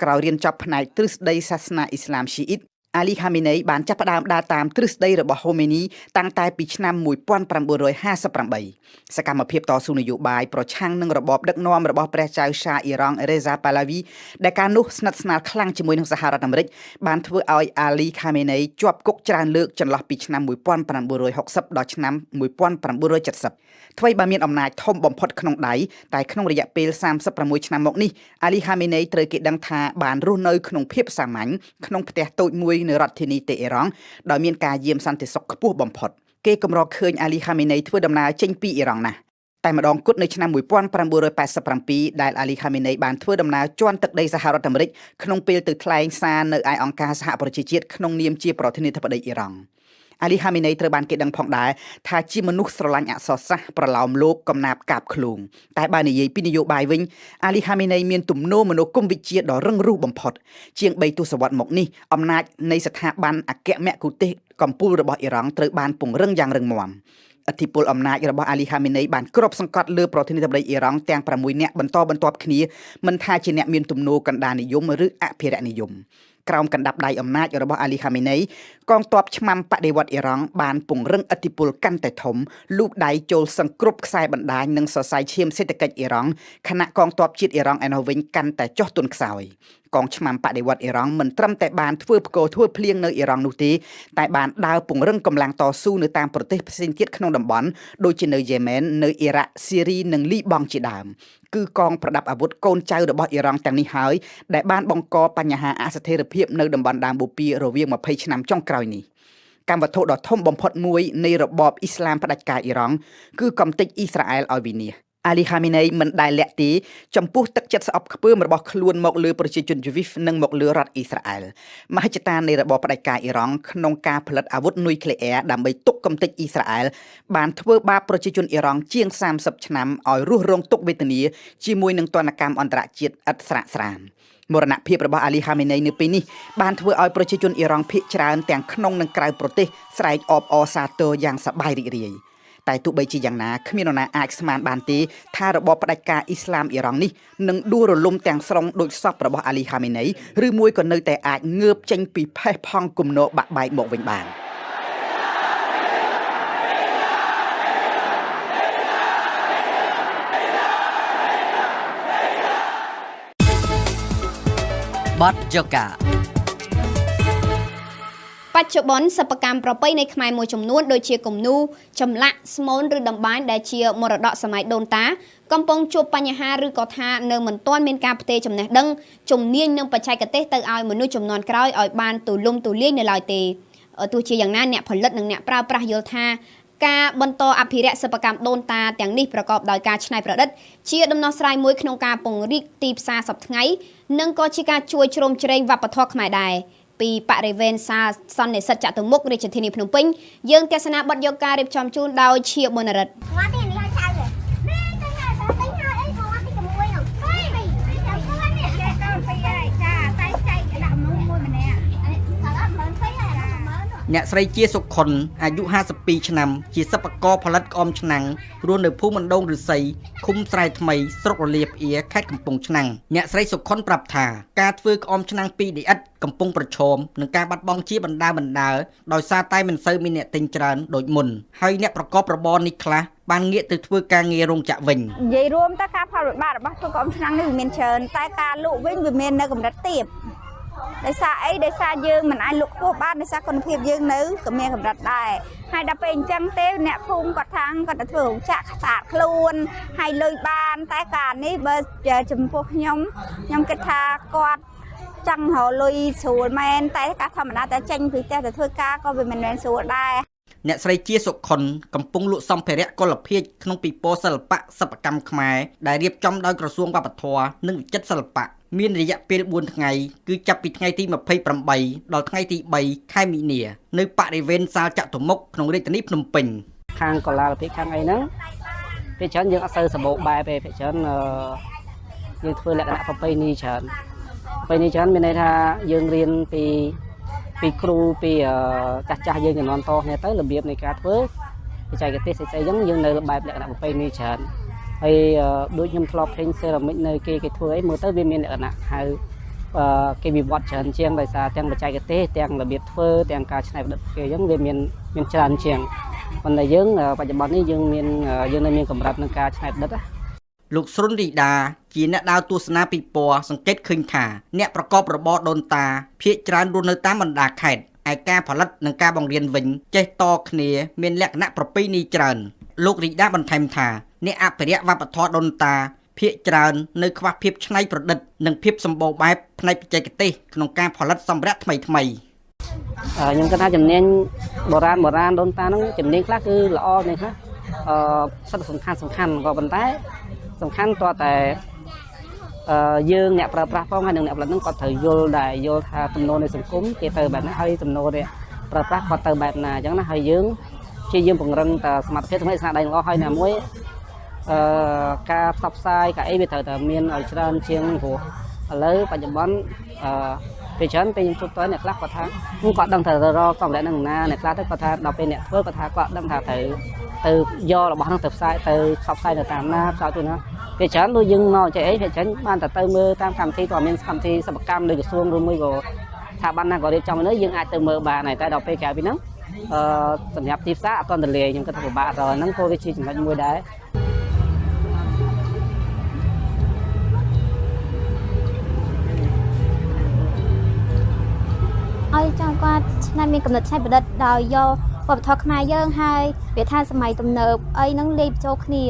ក្រោយរៀនចប់ផ្នែកទ្រឹស្ដីសាសនាអ៊ីស្លាមឈីអ៊ីតអាលីខាមេណេបានចាប់ផ្ដើមដើរតាមទ្រឹស្ដីរបស់ហូមេនីតាំងតែពីឆ្នាំ1958សកម្មភាពតស៊ូនយោបាយប្រឆាំងនឹងរបបដឹកនាំរបស់ព្រះចៅសាអ៊ីរ៉ង់រេហ្សាប៉ាឡាវីដែលកាលនោះស្និទ្ធស្នាលខ្លាំងជាមួយនឹងសហរដ្ឋអាមេរិកបានធ្វើឲ្យអាលីខាមេណេជាប់គុកច្រើនលើកចន្លោះពីឆ្នាំ1960ដល់ឆ្នាំ1970ថ្វីបើមានអំណាចធំបំផុតក្នុងដៃតែក្នុងរយៈពេល36ឆ្នាំមកនេះអាលីហាមេណេត្រូវគេដឹងថាបានរស់នៅក្នុងភាពសាមញ្ញក្នុងផ្ទះតូចមួយនៅរដ្ឋធានីតេអេរ៉ង់ដោយមានការយាមសន្តិសុខខ្ពស់បំផុតគេកម្រឃើញអាលីហាមេណេធ្វើដំណើរចេញពីអ៊ីរ៉ង់ណាស់តែម្ដងគត់នៅឆ្នាំ1987ដែលអាលីខាមេណេបានធ្វើដំណើរជាន់ទឹកដីសហរដ្ឋអាមេរិកក្នុងពេលទៅថ្លែងសារនៅឯអង្គការសហប្រជាជាតិក្នុងនាមជាប្រធានាធិបតីអ៊ីរ៉ង់អាលីហាមេណេត្រូវបានគេដឹងផងដែរថាជាមនុស្សស្រឡាញ់អក្សរសាស្ត្រប្រឡោមលោកកំណាបកាបឃ្លូងតែបើនិយាយពីនយោបាយវិញអាលីហាមេណេមានទំនោរមនោគមវិជ្ជាដ៏រឹងរូសបំផុតជាង3ទសវត្សរ៍មកនេះអំណាចនៃស្ថាប័នអគ្គមគ្គុទ្ទេសក៍កំពូលរបស់អ៊ីរ៉ង់ត្រូវបានពង្រឹងយ៉ាងរឹងមាំឥទ្ធិពលអំណាចរបស់អាលីហាមេណេបានគ្របសង្កត់លើប្រធានាធិបតីអ៊ីរ៉ង់ទាំង6នាក់បន្តបន្ទាប់គ្នាមិនថាជាអ្នកមានទំនោរកណ្ដាលនិយមឬអភិរក្សនិយមក្រោមកណ្ដាប់ដៃអំណាចរបស់អាលីហាមេណេកងទ័ពឆ្មាំបដិវត្តអ៊ីរ៉ង់បានពង្រឹងឥទ្ធិពលកាន់តែធំលូកដៃចូលសង្គ្រប់ខ្សែបណ្ដាញនិងសរសៃឈាមសេដ្ឋកិច្ចអ៊ីរ៉ង់ខណៈកងទ័ពជាតិអ៊ីរ៉ង់ឯណោះវិញកាន់តែចុះទន់ខ្សោយកងឆ្មាំបដិវត្តអ៊ីរ៉ង់មិនត្រឹមតែបានធ្វើផ្គរធ្វើភ្លៀងនៅអ៊ីរ៉ង់នោះទេតែបានដើរពង្រឹងកម្លាំងតស៊ូនៅតាមប្រទេសផ្សេងទៀតក្នុងតំបន់ដូចជានៅយេម៉ែននៅអ៊ីរ៉ាក់ស៊ីរីនិងលីបង់ជាដើមគឺកងប្រដាប់អាវុធកូនចៅរបស់អ៊ីរ៉ង់ទាំងនេះហើយដែលបានបង្កបញ្ហាអស្ថិរភាពនៅតំបន់ដើមបូព៌ារវាង20ឆ្នាំចុងក្រោយនេះកម្មវត្ថុដ៏ធំបំផុតមួយនៃរបបអ៊ីស្លាមផ្ដាច់ការអ៊ីរ៉ង់គឺកំទេចអ៊ីស្រាអែលឲ្យវិនាសអាលីហាមេណេមិនដែលលាក់ទេចំពោះទឹកចិត្តស្អប់ខ្ពើមរបស់ខ្លួនមកលើប្រជាជនយូវីសនិងមកលើរដ្ឋអ៊ីស្រាអែលមហិច្ឆតានៃរបបផ្ដាច់ការអ៊ីរ៉ង់ក្នុងការផលិតអាវុធនុយក្លេអ៊ែរដើម្បីទប់កំទេចអ៊ីស្រាអែលបានធ្វើបាបប្រជាជនអ៊ីរ៉ង់ជាង30ឆ្នាំឲ្យរស់រងទុក្ខវេទនាជាមួយនឹងទណ្ឌកម្មអន្តរជាតិឥតស្រាកស្រានមរណភាពរបស់អាលីហាមេណេនៅពេលនេះបានធ្វើឲ្យប្រជាជនអ៊ីរ៉ង់ភាគច្រើនទាំងក្នុងនិងក្រៅប្រទេសស្រែកអបអរសាទរយ៉ាងសប្បាយរីករាយតែទោះបីជាយ៉ាងណាគ្មាននរណាអាចស្មានបានទេថារបបផ្ដាច់ការអ៊ីស្លាមអ៊ីរ៉ង់នេះនឹងដួលរលំទាំងស្រុងដោយសពរបស់អាលីហាមេណេឬមួយក៏នៅតែអាចងើបចេញពីផេះផង់គំនរបាក់បែកមកវិញបាន បទយកាបច្ចុប្បន្នសិប្បកម្មប្រពៃណីខ្មែរមួយចំនួនដូចជាគំនូរចម្លាក់ស្មូនឬតម្បាញដែលជាមរតកសម័យដូនតាកំពុងជួបបញ្ហាឬក៏ថានៅមិនទាន់មានការផ្ទេរចំណេះដឹងជំនាញនិងបច្ចេកទេសទៅឲ្យមនុស្សជំនាន់ក្រោយឲ្យបានទូលំទូលាយនៅឡើយទេទោះជាយ៉ាងណាអ្នកផលិតនិងអ្នកប្រើប្រាស់យល់ថាការបន្តអភិរក្សសិប្បកម្មដូនតាទាំងនេះប្រកបដោយការច្នៃប្រឌិតជាដំណោះស្រាយមួយក្នុងការពង្រីកទីផ្សារសប្តាហ៍ថ្ងៃនិងក៏ជាការជួយជ្រោមជ្រែងវប្បធម៌ខ្មែរដែរពីបរិវេណសាលសន្និសីទចតុមុខរាជធានីភ្នំពេញយើងទស្សនាបទយកការរៀបចំជូនដោយឈៀប៊ុនរិទ្ធ អ្នកស្រីជាសុខុនអាយុ52ឆ្នាំជាសិប្បករផលិតក្អមឆ្នាំងរស់នៅភូមិអណ្ដូងឫស្សីឃុំស្រែថ្មីស្រុករលាប្អៀរខេត្តកំពង់ឆ្នាំងអ្នកស្រីសុខុនប្រាប់ថាការធ្វើក្អមឆ្នាំងពីដីឥដ្ឋកំពុងប្រឈមនឹងការបាត់បង់ជាបណ្ដើរដោយសារតែមិនសូវមានអ្នកទិញច្រើនដូចមុនហើយអ្នកប្រកបរបរនេះខ្លះបានងាកទៅធ្វើការងាររោងចក្រវិញនិយាយរួមទៅការផលវិបាករបស់ធ្វើក្អមឆ្នាំងនេះវាមានច្រើនតែការលក់វិញវាមាននៅកម្រិតទាប ដោយសារអីដោយសារយើងមិនអាចលក់ខ្ពស់បានដោយសារគុណភាពយើងនៅក៏មានកម្រិតដែរហើយដល់ពេលអញ្ចឹងទេអ្នកភូមិគាត់ថាគាត់ទៅធ្វើរោងចក្រស្អាតខ្លួនហើយលុយបានតែការនេះបើចំពោះខ្ញុំខ្ញុំគិតថាគាត់ចង់រកលុយស្រួលមែនតែការធម្មតាតែចេញពីផ្ទះទៅធ្វើការក៏វាមិនមែនស្រួលដែរ អ្នកស្រីជាសុខុនកំពុងលក់សម្ភារៈកុលភាជន៍ក្នុងពិព័រណ៍សិល្បៈសិប្បកម្មខ្មែរដែលរៀបចំដោយក្រសួងវប្បធម៌និងវិចិត្រសិល្បៈមានរយៈពេល4ថ្ងៃគឺចាប់ពីថ្ងៃទី28ដល់ថ្ងៃទី3ខែមីនានៅបរិវេណសាលចតុមុខក្នុងរាជធានីភ្នំពេញ ខាងកលាលភិខាងអីហ្នឹងពេលច្រើនយើងអត់សូវសម្បូរបែបទេពេលច្រើនយើងធ្វើលក្ខណៈប្រពៃណីច្រើនប្រពៃណីច្រើនមានន័យថាយើងរៀនពីពីគ្រូពីចាស់ចាស់យើងជំនាន់តគ្នាទៅរបៀបនៃការធ្វើបច្ចេកទេសស្អីៗហ្នឹងយើងនៅបែបលក្ខណៈប្រពៃណីច្រើនហើយដូចខ្ញុំធ្លាប់ឃើញសេរ៉ាមិចនៅគេគេធ្វើអីមើលទៅវាមានលក្ខណៈហៅគេវិវត្តច្រើនជាងដោយសារទាំងបច្ចេកទេសទាំងរបៀបធ្វើទាំងការច្នៃប្រឌិតគេអញ្ចឹងវាមានមានច្រើនជាងប៉ុន្តែយើងបច្ចុប្បន្ននេះយើងមានយើងនៅមានកម្រិតក្នុងការច្នៃប្រឌិតណា លោកស្រុនរីដាជាអ្នកដើរទស្សនាពិព័រណ៍សង្កេតឃើញថាអ្នកប្រកបរបរដូនតាភាគច្រើនរស់នៅតាមបណ្ដាខេត្តឯការផលិតនិងការបង្រៀនវិញចេះតគ្នាមានលក្ខណៈប្រពៃណីច្រើនលោករីដាបន្ថែមថាអ្នកអភិរក្សវប្បធម៌ដូនតាភាគច្រើននៅខ្វះភាពច្នៃប្រឌិតនិងភាពសម្បូរបែបផ្នែកបច្ចេកទេសក្នុងការផលិតសម្ភារៈថ្មីថ្មី ខ្ញុំគិតថាជំនាញបុរាណបុរាណដូនតាហ្នឹងជំនាញខ្លះគឺល្អនេះខ្លះអឺសិតសំខាន់សំខាន់ក៏ប៉ុន្តែសំខាន់តើតែយើងអ្នកប្រើប្រាស់ផងហើយនិងអ្នកផលិតហ្នឹងគាត់ត្រូវយល់ដែរយល់ថាទំនោរនៃសង្គមគេទៅបែបណាហើយទំនោរអ្នកប្រើប្រាស់គាត់ទៅបែបណាអញ្ចឹងណាហើយយើងជាយើងពង្រឹងតែសមត្ថភាពថ្មីស្នាដៃល្អហើយណាមួយអឺការផ្សព្វផ្សាយការអីវាត្រូវតែមានឲ្យច្រើនជាងព្រោះឥឡូវបច្ចុប្បន្នអឺពេលច្រើនពេលខ្ញុំជួបទៅអ្នកខ្លះគាត់ថាគាត់ដឹងថាទៅរកសម្ភារៈហ្នឹងណាអ្នកខ្លះទៅគាត់ថាដល់ពេលអ្នកធ្វើគាត់ថាគាត់ដឹងថាត្រូវទៅយករបស់ហ្នឹងទៅផ្សាយទៅផ្សព្វផ្សាយនៅតាមណាផ្សាយទៅណាពេលច្រើនដូចយើងមកចេះអីពេលច្រើនបានតែទៅមើលតាមកម្មវិធីក៏មានកម្មវិធីសិប្បកម្មដោយក្រសួងឬមួយក៏ស្ថាប័នណាក៏រៀបចំនៅយើងអាចទៅមើលបានហើយតែដល់ពេលក្រៅពីហ្នឹងអឺសម្រាប់ទីផ្សារអត់ទាន់ទលាយខ្ញុំគិតថាពិបាករកហ្នឹងក៏វាជាចំណុចមួយដែរ ឲ្យចង់គាត់ឆ្នៃមានកំណត់ច្នៃប្រឌិតដោយយកវប្បធម៌ខ្មែរយើងហើយវាថាសម័យទំនើបអីហ្នឹងលាយបញ្ចូលគ្នា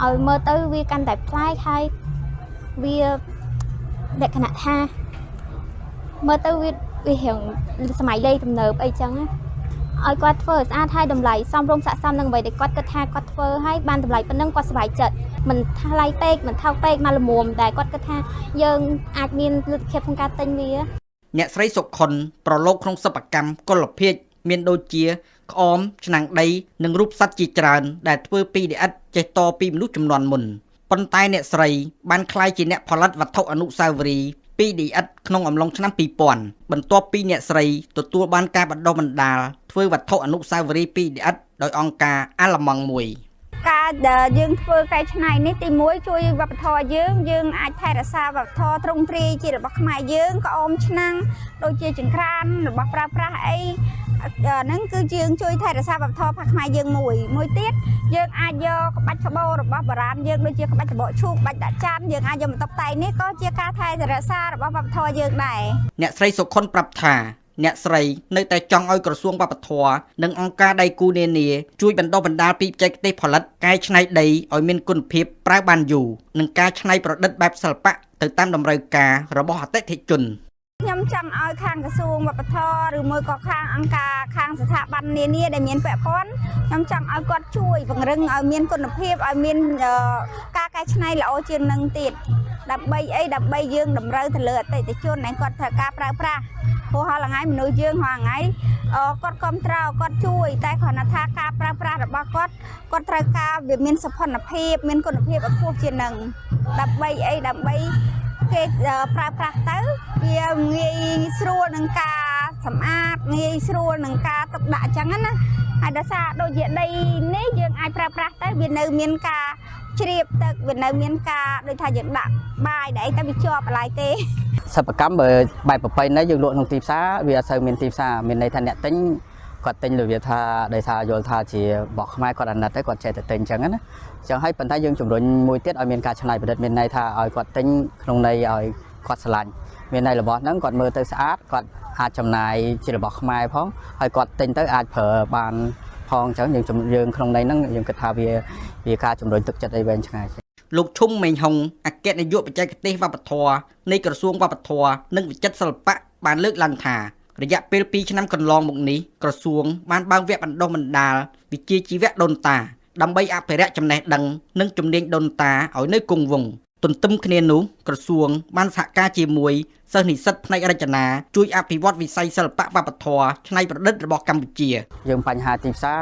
ឲ្យមើលទៅវាកាន់តែប្លែកហើយវាលក្ខណៈថាមើលទៅវាវារៀងសម័យលេខទំនើបអីចឹងណាឲ្យគាត់ធ្វើឲ្យស្អាតហើយតម្លៃសមរម្យស័ក្តិសមនឹងអ្វីដែលគាត់គិតថាគាត់ធ្វើហើយបានតម្លៃប៉ុណ្ណឹងគាត់សប្បាយចិត្តមិនថ្លៃពេកមិនថោកពេកមកល្មមតែគាត់គិតថាយើងអាចមានលទ្ធភាពក្នុងការទិញវា អ្នកស្រីសុខុនប្រឡូកក្នុងសិប្បកម្មកុលភាជន៍មានដូចជាក្អមឆ្នាំងដីនិងរូបសត្វជាច្រើនដែលធ្វើពីដីឥដ្ឋចេះតពីមនុស្សជំនាន់មុនប៉ុន្តែអ្នកស្រីបានក្លាយជាអ្នកផលិតវត្ថុអនុស្សាវរីយ៍ពីដីឥដ្ឋក្នុងអំឡុងឆ្នាំ2000បន្ទាប់ពីអ្នកស្រីទទួលបានការបណ្ដុះបណ្ដាលធ្វើវត្ថុអនុស្សាវរីយ៍ពីដីឥដ្ឋដោយអង្គការអាល្លឺម៉ង់មួយ ការដែលយើងធ្វើកែច្នៃនេះទី1ជួយវប្បធម៌យើងយើងអាចថែរក្សាវប្បធម៌ទ្រង់ទ្រាយជារបស់ខ្មែរយើងក្អមឆ្នាំងដូចជាចង្ក្រានរបស់ប្រើប្រាស់អីហ្នឹងគឺយើងជួយថែរក្សាវប្បធម៌ផាខ្មែរយើងមួយមួយទៀតយើងអាចយកក្បាច់ក្បូររបស់បុរាណយើងដូចជាក្បាច់ត្បូកឈូកក្បាច់ដាក់ចានយើងអាចយកមកតុបតែងនេះក៏ជាការថែរក្សារបស់វប្បធម៌យើងដែរ អ្នកស្រីសុខុនប្រាប់ថាអ្នកស្រីនៅតែចង់ឲ្យក្រសួងវប្បធម៌និងអង្គការដៃគូនានាជួយបណ្ដុះបណ្ដាលពីបច្ចេកទេសផលិតកែច្នៃដីឲ្យមានគុណភាពប្រើបានយូរនិងការច្នៃប្រឌិតបែបសិល្បៈទៅតាមតម្រូវការរបស់អតិថិជន ខ្ញុំចង់ឲ្យខាងក្រសួងវប្បធម៌ឬមួយក៏ខាងអង្គការខាងស្ថាប័ននានាដែលមានពាក់ព័ន្ធខ្ញុំចង់ឲ្យគាត់ជួយពង្រឹងឲ្យមានគុណភាពឲ្យមានការកែច្នៃល្អជាងនឹងទៀតដើម្បីអីដើម្បីយើងតម្រូវទៅលើអតិថិជនដែលគាត់ត្រូវការប្រើប្រាស់ព្រោះរាល់ថ្ងៃមនុស្សយើងរាល់ថ្ងៃគាត់គ្រប់គ្រងគាត់ជួយតែគ្រាន់តែថាការប្រើប្រាស់របស់គាត់គាត់ត្រូវការវាមានសោភ័ណភាពមានគុណភាពឲ្យខ្ពស់ជាងនឹងដើម្បីអីដើម្បីគេប្រើប្រាស់ទៅវាងាយស្រួលនឹងការសម្អាតងាយស្រួលនឹងការទុកដាក់អញ្ចឹងណាហើយដោយសារដូចជាដីនេះយើងអាចប្រើប្រាស់ទៅវានៅមានការជ្រាបទឹកវានៅមានការដូចថាយើងដាក់បាយដាក់អីទៅវាជាប់បន្លាយទេ សិប្បកម្មបើបែបប្រពៃណីយើងលក់ក្នុងទីផ្សារវាអត់សូវមានទីផ្សារមានន័យថាអ្នកទិញគាត់ទិញរបៀបថាដោយសារយល់ថាជារបស់ខ្មែរគាត់អាណិតទៅគាត់ចេះតែទិញអញ្ចឹងណាអញ្ចឹងហើយប៉ុន្តែយើងជំរុញមួយទៀតឲ្យមានការច្នៃប្រឌិតមានន័យថាឲ្យគាត់ទិញក្នុងន័យឲ្យគាត់ស្រឡាញ់ មានន័យរបស់ហ្នឹងគាត់មើលទៅស្អាតគាត់អាចចំណាយជារបស់ខ្មែរផងហើយគាត់ទិញទៅអាចប្រើបានផងអញ្ចឹងយើងយើងក្នុងន័យហ្នឹងយើងគិតថាវាវាការជំរុញទឹកចិត្តអីវែងឆ្ងាយ លោកឈុំមេងហុងអគ្គនាយកបច្ចេកទេសវប្បធម៌នៃក្រសួងវប្បធម៌និងវិចិត្រសិល្បៈបានលើកឡើងថារយៈពេល2ឆ្នាំកន្លងមកនេះក្រសួងបានបើកវគ្គបណ្ដុះបណ្ដាលវិជ្ជាជីវៈដូនតាដើម្បីអភិរក្សចំណេះដឹងនិងជំនាញដូនតាឲ្យនៅគង់វង្សទន្ទឹមគ្នានោះក្រសួងបានសហការជាមួយសិស្សនិស្សិតផ្នែករចនាជួយអភិវឌ្ឍវិស័យសិល្បៈវប្បធម៌ច្នៃប្រឌិតរបស់កម្ពុជា យើងបញ្ហាទីផ្សារ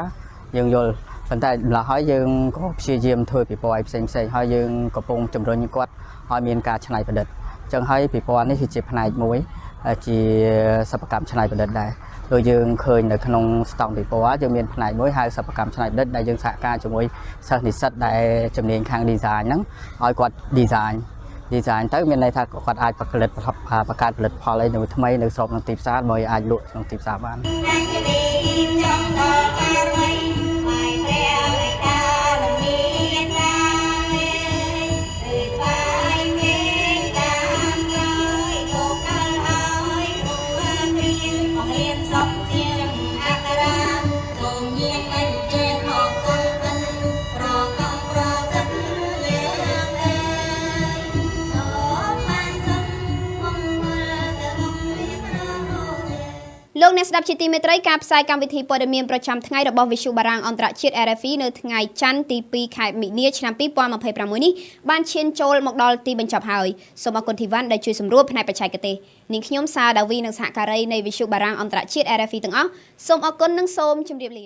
យើងយល់ប៉ុន្តែម្ល៉េះហើយយើងក៏ព្យាយាមធ្វើពិព័រណ៍ផ្សេងផ្សេងហើយយើងកំពុងជំរុញគាត់ឲ្យមានការច្នៃប្រឌិតអញ្ចឹងហើយពិព័រណ៍នេះគឺជាផ្នែកមួយជាសិប្បកម្មច្នៃប្រឌិតដែរដូចយើងឃើញនៅក្នុងស្តង់ពិព័រណ៍យើងមានផ្នែកមួយហៅសិប្បកម្មច្នៃប្រឌិតដែលយើងសហការជាមួយសិស្សនិស្សិតដែលជំនាញខាង design ហ្នឹងឲ្យគាត់ design ទៅមានន័យថាគាត់អាចផលិតបង្កើតផលិតផលអីនៅថ្មីនៅស្របក្នុងទីផ្សារដើម្បីអាចលក់ក្នុងទីផ្សារបាន លោកអ្នកស្ដាប់ជាទីមេត្រីការផ្សាយកម្មវិធីព័ត៌មានប្រចាំថ្ងៃរបស់វិទ្យុបារាំងអន្តរជាតិ RFI នៅថ្ងៃច័ន្ទទី2ខែមិនិនាឆ្នាំ2026នេះបានឈានចូលមកដល់ទីបញ្ចប់ហើយសូមអរគុណធីវ៉ាន់ដែលជួយសម្រួលផ្នែកបច្ចេកទេសនាងខ្ញុំសាដាវីនិងសហការីនៃវិទ្យុបារាំងអន្តរជាតិ RFI ទាំងអស់សូមអរគុណនិងសូមជម្រាបលា